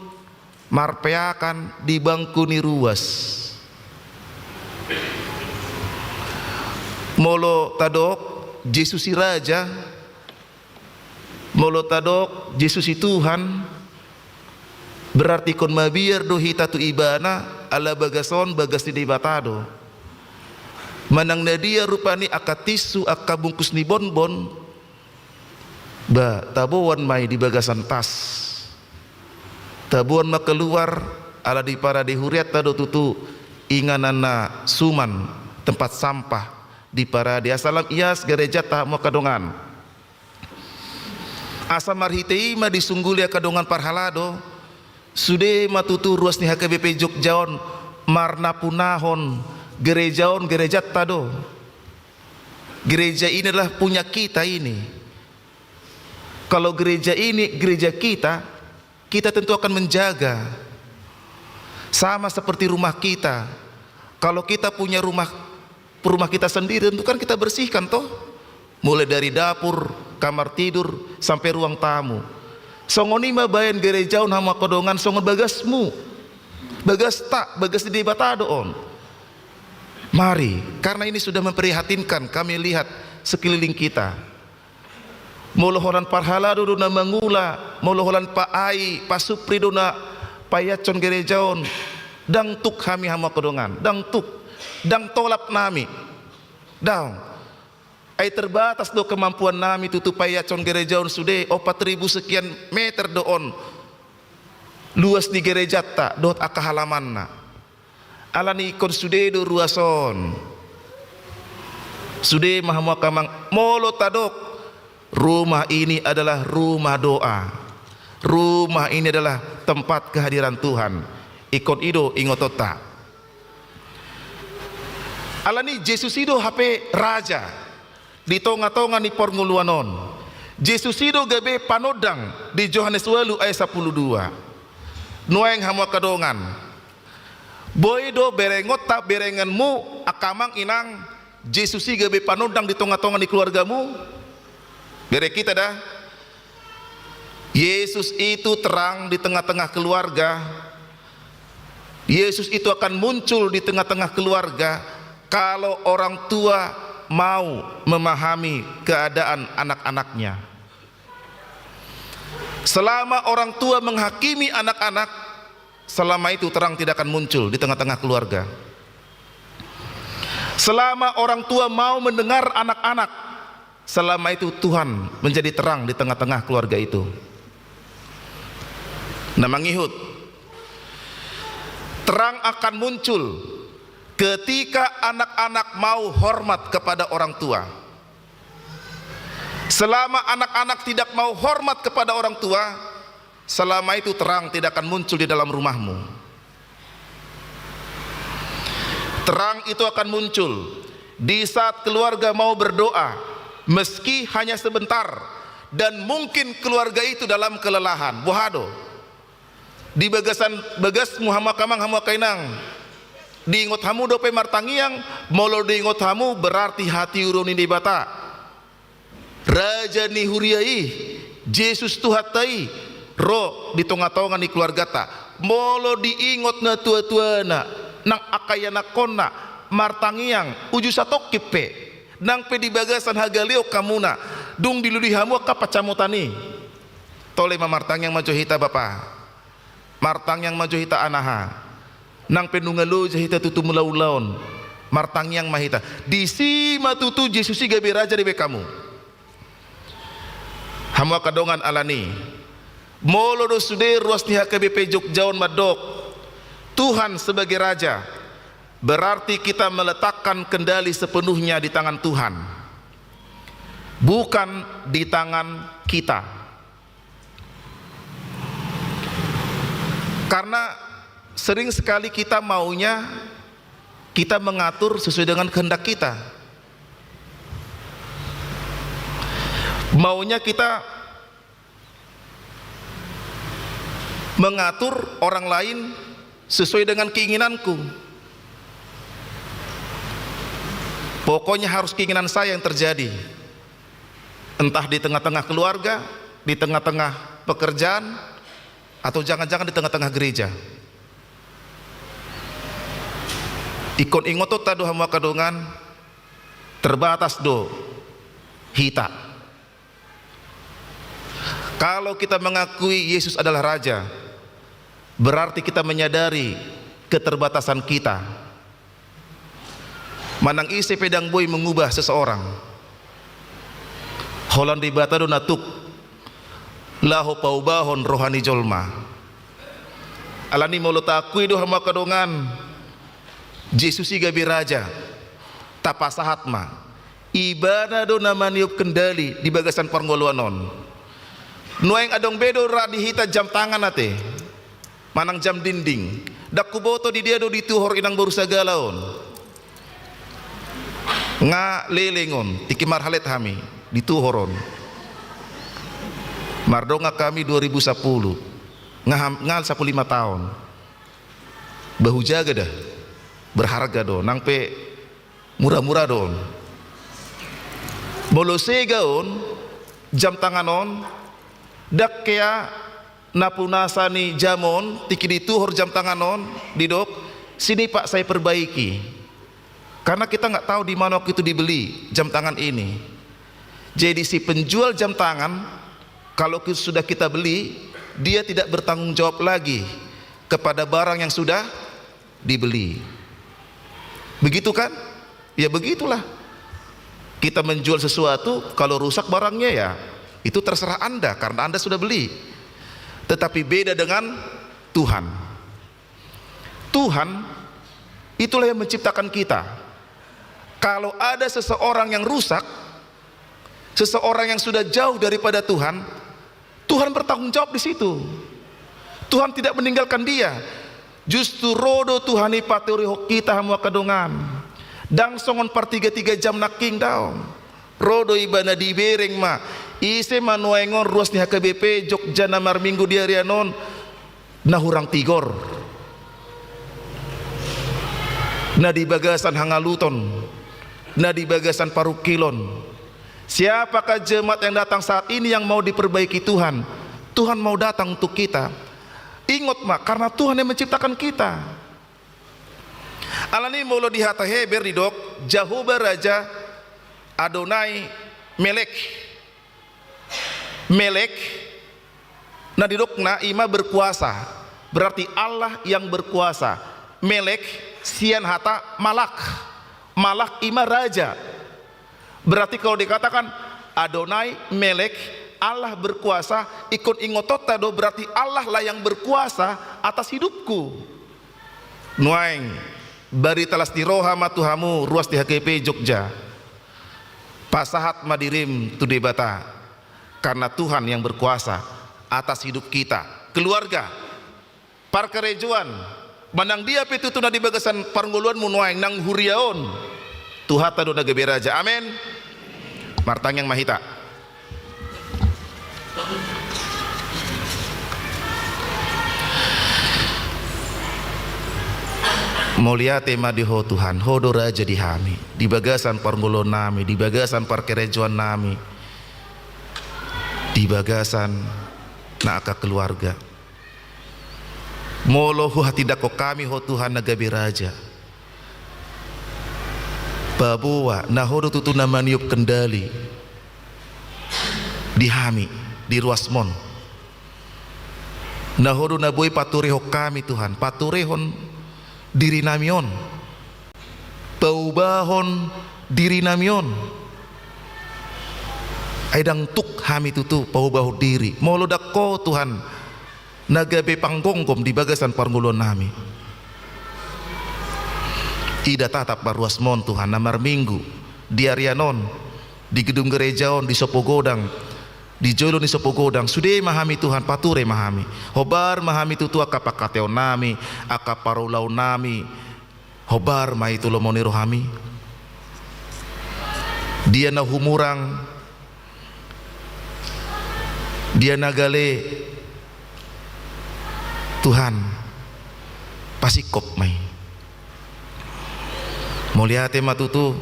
marpeakan di bangku ni ruas. Molo tadok Jesus i raja, molo tadok Jesus i Tuhan, berarti ingkon mabiar do hita tu Ibana, ala bagas on bagas ni Debata do. Manang na dia rupani angka tisu, angka bungkus ni bonbon, ba, taboan ma i di bagasan tas. Taboan ma keluar, ala di parade hurianta do tutu inganan na suman, tempat sampah di parade. Asa lam ias gerejanta hamu angka dongan. Asa marhite i ma disungguli angka dongan parhalado, sude ma tutu ruas ni H K B P Jogja on marnapunahon gereja on gerejanta do. Gereja ini adalah punya kita ini. Kalau gereja ini gereja kita, kita tentu akan menjaga. Sama seperti rumah kita. Kalau kita punya rumah, rumah kita sendiri, tentu kan kita bersihkan toh. Mulai dari dapur, kamar tidur, sampai ruang tamu. Songon i ma baen gereja on hamu angka dongan, songon bagasmu. Bagasta, bagas ni Debata do on. Mari, karena ini sudah memprihatinkan, kami lihat sekeliling kita. Molo holan parhalado do na mangula, molo holan pa ai, pasupri do na paiashon gereja on, ndang tuk hami hamu angka dongan, ndang tuk, ndang tolap nami. Daong. Ai terbatas do kemampuan nami tutu paiashon gereja on sude, opat ribu sekian meter do on luas ni gerejanta dohot angka halamanna. Alani ingkon sude do ruas on. Sude ma hamu angka amang, molo tadok, rumah ini adalah rumah doa. Rumah ini adalah tempat kehadiran Tuhan. Ingkon i do ingotonta. Alani Jesus i do hape raja di tongatonga ni parngoluan on. Jesus i do gabe panondang di Johannes ualu ayat sampulu dua. Nuaeng hamu angka dongan. Boi do berengonta, berenganmu, angka amang inang, Jesus i gabe panondang di tongatonga ni keluargamu? Bereng hita da. Yesus itu terang di tengah-tengah keluarga. Yesus itu akan muncul di tengah-tengah keluarga kalau orang tua mau memahami keadaan anak-anaknya. Selama orang tua menghakimi anak-anak, selama itu terang tidak akan muncul di tengah-tengah keluarga. Selama orang tua mau mendengar anak-anak, selama itu Tuhan menjadi terang di tengah-tengah keluarga itu. Na mangihut, terang akan muncul ketika anak-anak mau hormat kepada orang tua. Selama anak-anak tidak mau hormat kepada orang tua, selama itu terang tidak akan muncul di dalam rumahmu. Terang itu akan muncul di saat keluarga mau berdoa, meski hanya sebentar, dan mungkin keluarga itu dalam kelelahan. Boha do? Di bagasan bagasmu hamu angka amang, hamu angka inang, diingot hamu dope martangiang? Molo diingot hamu, berarti hatiuron ni Debata. Raja ni huria i, Jesus Tuhanta i, ro di tongatonga ni keluargata. Molo diingot natuatuana, nang angka ianakkonna martangiang uju satongkin pe, nang pe di bagasan hagaleon hamuna, dung dilului hamu angka pansamotan i. Tole ma, martangiang ma jo hita bapa. Martangiang ma jo hita anaha. Nang pe nunga loja hita tutu mulaulaon, martangiang ma hita. Disi ma tutu Jesus i gabe raja dibahen hamu. Hamu angka dongan, alani, molo do sude ruas ni H K B P Jogja on mandok Tuhan sebagai raja, berarti kita meletakkan kendali sepenuhnya di tangan Tuhan, bukan di tangan kita. Karena sering sekali kita maunya kita mengatur sesuai dengan kehendak kita. Maunya kita mengatur orang lain sesuai dengan keinginanku. Pokoknya harus keinginan saya yang terjadi. Entah di tengah-tengah keluarga, di tengah-tengah pekerjaan, atau jangan-jangan di tengah-tengah gereja. Ingkon ingotonta do hamu angka dongan, terbatas do hita. Kalau kita mengakui Yesus adalah Raja, berarti kita menyadari keterbatasan kita. Manang ise pe ndang boi mengubah seseorang. Holan Debata do na tuk laho paubahon roha ni jolma. Alani molo taakui do hamu angka dongan, Jesus i gabe Raja, tapasahat ma. Ibana do na maniop kendali di bagasan parngoluan on. Nuaeng adong be do ra di hita jam tangan ate, manang jam dinding. Ndang huboto di dia do dituhor inang boru sagala on. Nga leleng on, tingki marhalet hami, dituhor on. Mardongan hami dua ribu sapuluh. Nga ham-, nga sampulu lima taon. Ba hujaga da. Berharga do, nang pe mura-mura do on. Molo sega on, jam tangan on, ndang hea na punasa ni jam on, tingki dituhor jam tangan on, didok, "Sini Pak, saya perbaiki." Karena kita nggak tahu di mana waktu itu dibeli jam tangan ini. Jadi si penjual jam tangan, kalau ki-, sudah kita beli, dia tidak bertanggung jawab lagi kepada barang yang sudah dibeli. Begitu kan? Ya begitulah. Kita menjual sesuatu, kalau rusak barangnya ya, itu terserah Anda, karena Anda sudah beli. Tetapi beda dengan Tuhan. Tuhan, itulah yang menciptakan kita. Kalau ada seseorang yang rusak, seseorang yang sudah jauh daripada Tuhan, Tuhan bertanggung jawab di situ. Tuhan tidak meninggalkan dia. Justru ro do Tuhan i paturihon hita hamu angka dongan. Ndang songon partiga-tiga jam nangkin daong. Ro do Ibana dibereng ma. Ise ma nuaeng on ruas ni H K B P Jogja na marminggu di arian on na hurang tigor? Na di bagasan hangaluton, na di bagasan parungkilon. Siapakah jemaat yang datang saat ini yang mau diperbaiki Tuhan? Tuhan mau datang untuk kita. Ingot ma, karena Tuhan yang menciptakan kita. Alani molo di hata Heber didok, Jahowa Raja Adonai Melek. Melek, na didokna ima berkuasa, berarti Allah yang berkuasa. Melek sian hata malak. Malak ima raja. Berarti kalau dikatakan Adonai Melek, Allah berkuasa, ingkon ingotonta do, berarti Allah lah yang berkuasa atas hidupku. Nuaeng, barita las ni roha ma tu hamu ruas ni H K B P Jogja. Pasahat ma dirim tu Debata, karena Tuhan yang berkuasa atas hidup kita, keluarga, parkarejoan, manang dia pe tutu na di bagasan parngoluanmu nuaeng nang huria on, Tuhanta do na gabe raja. Amen. Martangiang ma hita. Mauliate ma di Ho Tuhan, Ho do raja di hami, di bagasan parngoluannami, di bagasan parkarejoannami, di bagasan na angka keluarga. Molo huhatindangkon hami Ho Tuhan na gabe raja, paboa na Ho do tutu na maniop kendali di hami, di ruasmon. Na Ho do na boi paturehon hami Tuhan, paturehon dirinami on, paubahon dirinami on. Ai ndang tuk hami tutu paubahon diri molo ndang Ho Tuhan na gabe panggomgom di bagasan parngoluannami. Ida tatap ma ruasmon Tuhan na marminggu di arian on, di gedung gereja on, di sopo godang, di jolo ni sopo godang. Sude ma hami Tuhan, pature ma hami. Hombar ma hami tutu angka pangkataionannami, angka parulaonnami. Hombar ma i tu lomo ni rohami. Dia na humurang, dia na gale, Tuhan, pasingkop ma i. Mauliate ma tutu,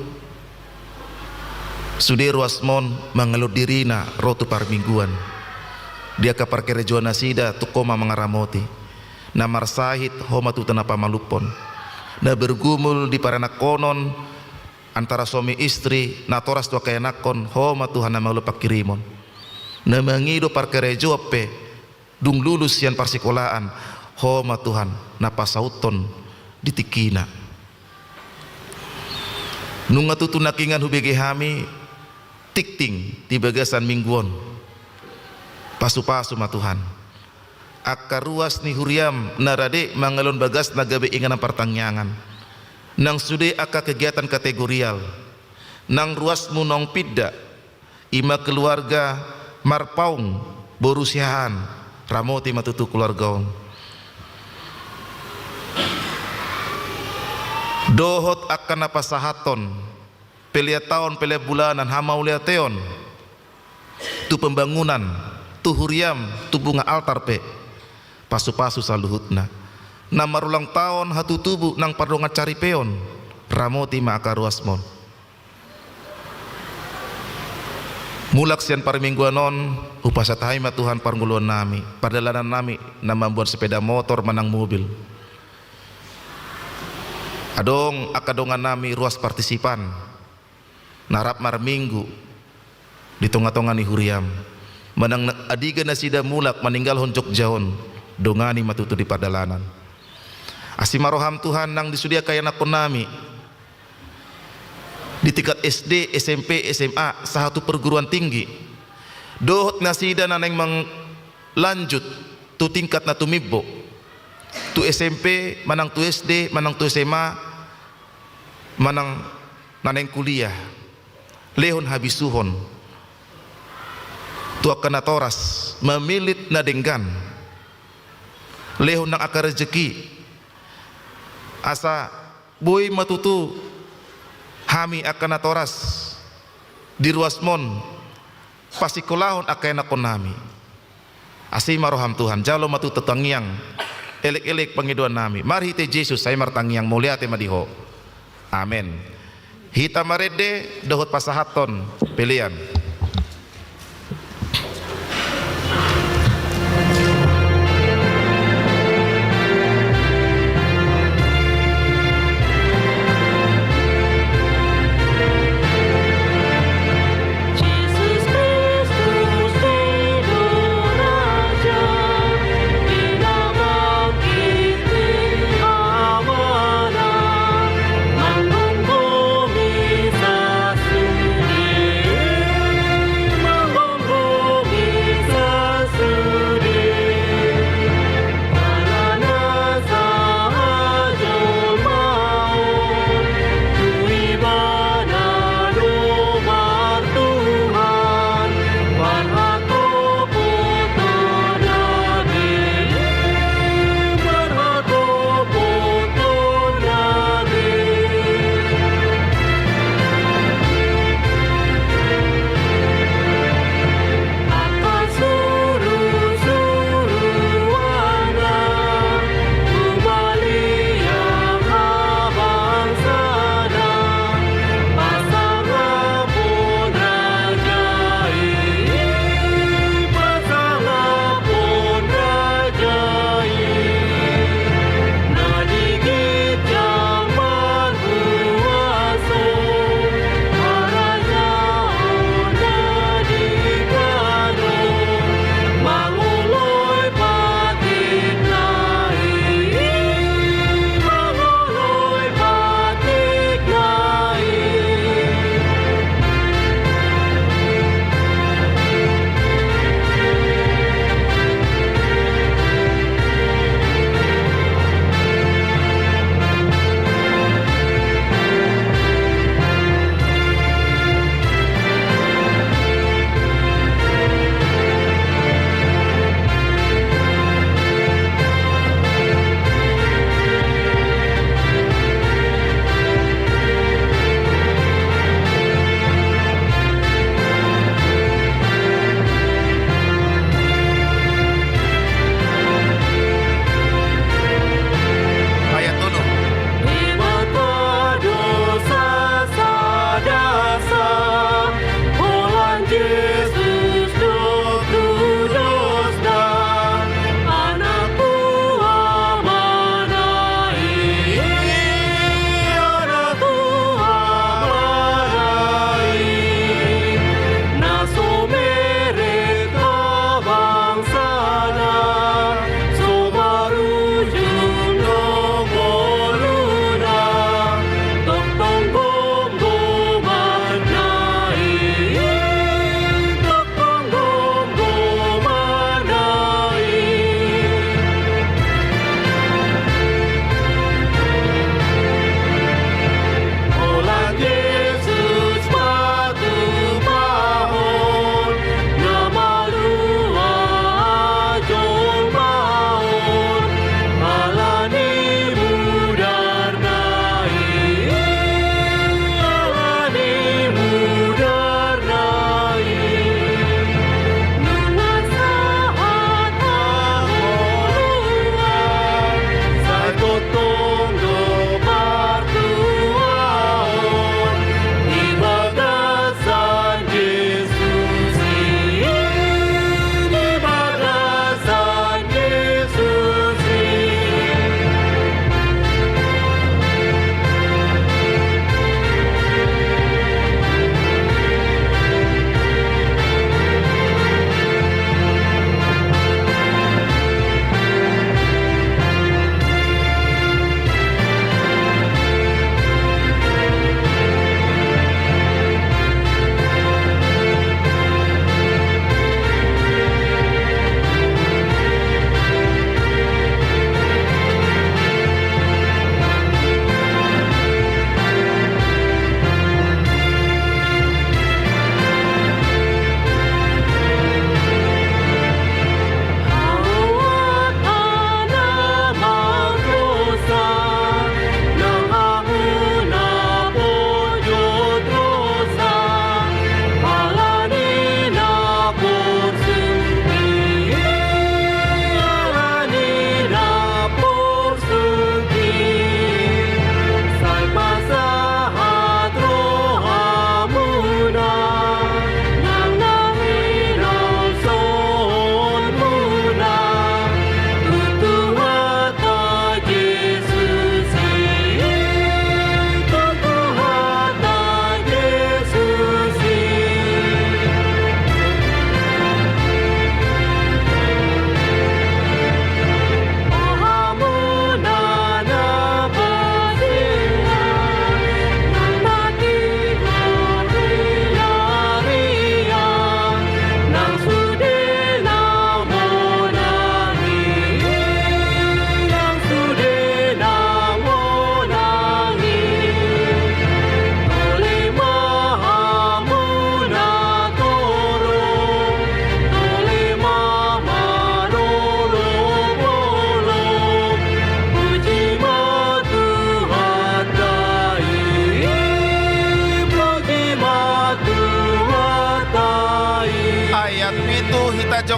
sude ruasmon mangalehon dirina ro tu parmingguan di angka parkarejoan nasida, tung Ho ma mangaramoti. Na marsahit, Ho ma tutu na pamalumhon. Na bergumul di paranakhonon antara suami istri, natoras tu angka ianakhon, Ho ma Tuhan na mangalo pangkirimon. Na mangido parkarejoan pe, dung lulus sian parsikolaan, Ho ma Tuhan na pasauthon di tingkina. Nunga tutu nangkiningan hubege hami tingting di bagasan minggu on. Pasupasu ma Tuhan angka ruas ni huriam na rade mangalehon bagas na gabe inganan partangiangan, nang sude angka kegiatan kategorial, nang ruasmu naung pinda, i ma keluarga Marpaung, boru Siahaan, ramoti ma tutu keluarga on. Dohot angka na pasahathon pelean taon, pelean bulanan, hamauliateon tu pembangunan, tu huriam, tu bunga altar pe, pasupasu saluhutna. Na marulang taon hatutubu nang pardongan saripeon, ramoti ma angka ruasmon. Mulak sian parmingguan on, hupasahat hami ma Tuhan parngoluannami, pardalanannami na mamboan sepeda motor manang mobil. Adong angka dongannami ruas partisipan na rap marminggu di tongatonga ni huriam, manang andigan nasida mulak maninggalhon Jogja on, dongani ma tutu di pardalanan. Asi ma roham Tuhan nang di sude angka ianakhonnami di tingkat S D, S M P, S M A, sahat tu perguruan tinggi, dohot nasida na naeng manganjut tu tingkat na tumimbo, tu S M P manang tu S D manang tu S M A, manang na naeng kuliah. Lehon habisuhon tu angka natoras, mamillit na denggan. Lehon nang angka rejeki, asa boi ma tutu hami angka natoras di ruasmon, pasikolahon angka ianakhonnami. Asi ma roham Tuhan, jalo ma tutu tangiang, elekelek pangidoannami marhite Jesus, sai martangiang, mauliate ma di Ho. Amen. Hita marende dohot pasahathon pelean.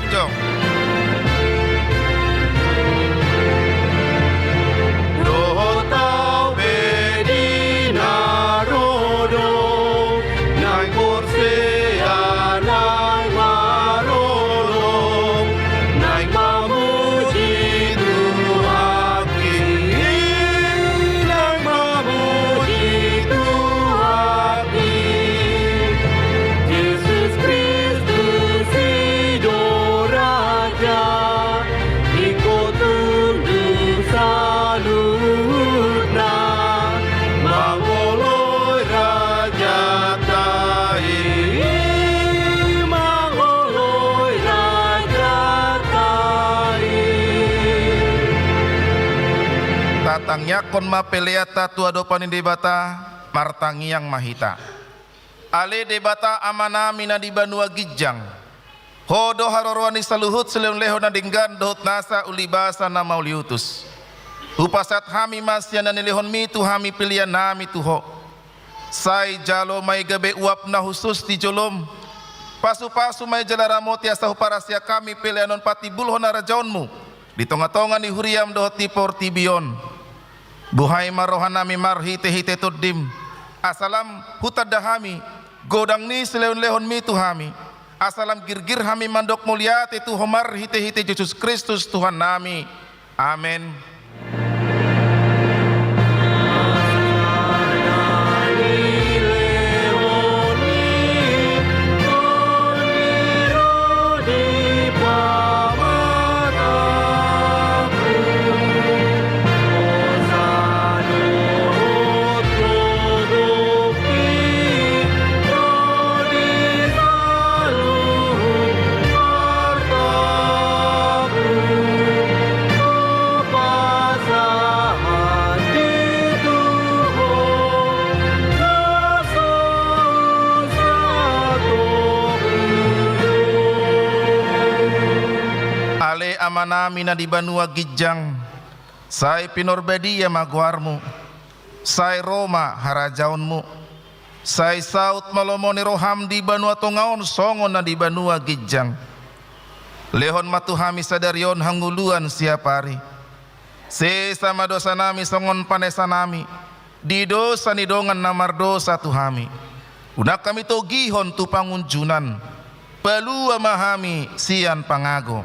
Jong. Dohot au pe di na ro do, naeng porsea naeng marolop, naeng mamuji Tuhan. Naeng mamuji Tuhan i, Jesus Kristus i do Raja, ingkon tunduk saluhutna, mangoloi Raja. Raja i, mangoloi Raja i. Tatangiangkon ma peleanta tu adopan ni Debata, martangiang ma hita. Ale Debata Amanami na di banua ginjang, Ho do haroroan ni saluhut silehonlehon na denggan dohot nasa ulibasa na mauliutus. Hupasahat hami ma sian na nilehonmi tu hami peleannami tu Ho. Sai jalo ma i gabe uap na hushus di jolom. Pasupasu ma i jala ramoti asa huparasea hami pelean on patimbulhon harajaonmu di tongatonga ni huriam dohot di portibi on. Buhai ma rohanami marhitehite Tondim, asa lam hutanda hami godang ni silehonlehonmi tu hami, asa lam girgir hami mandok mauliate tu Ho marhitehite Jesus Kristus Tuhannami. Amen. Ale Amanami na di banua ginjang, sai pinarbadia ma goarmu. Sai ro ma harajaonmu. Sai saut ma lomo ni roham di banua tonga on songon na di banua ginjang. Lehon ma tu hami sadari on hangoluan siapari. Sesa ma dosanami songon panesanami di dosa ni dongan na mardosa tu hami. Unang hami togihon tu pangunjunan. Palua ma hami sian pangago.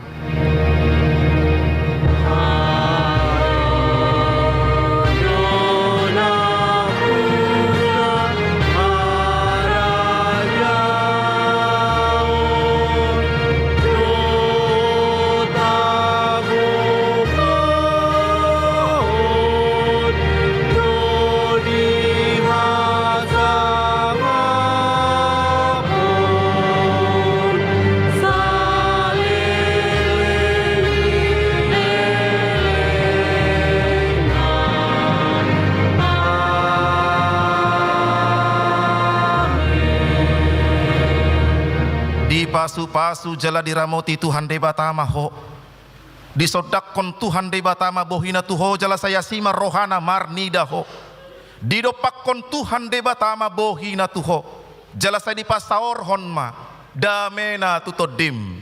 Dipasupasu jala diramoti Tuhan Debata ma ho. Disondangkon Tuhan Debata ma bohina tu ho jala sai asi ma rohana marnida ho. Didompakkon Tuhan Debata ma bohina tu ho jala sai dipasaorhon ma damena tu tondim.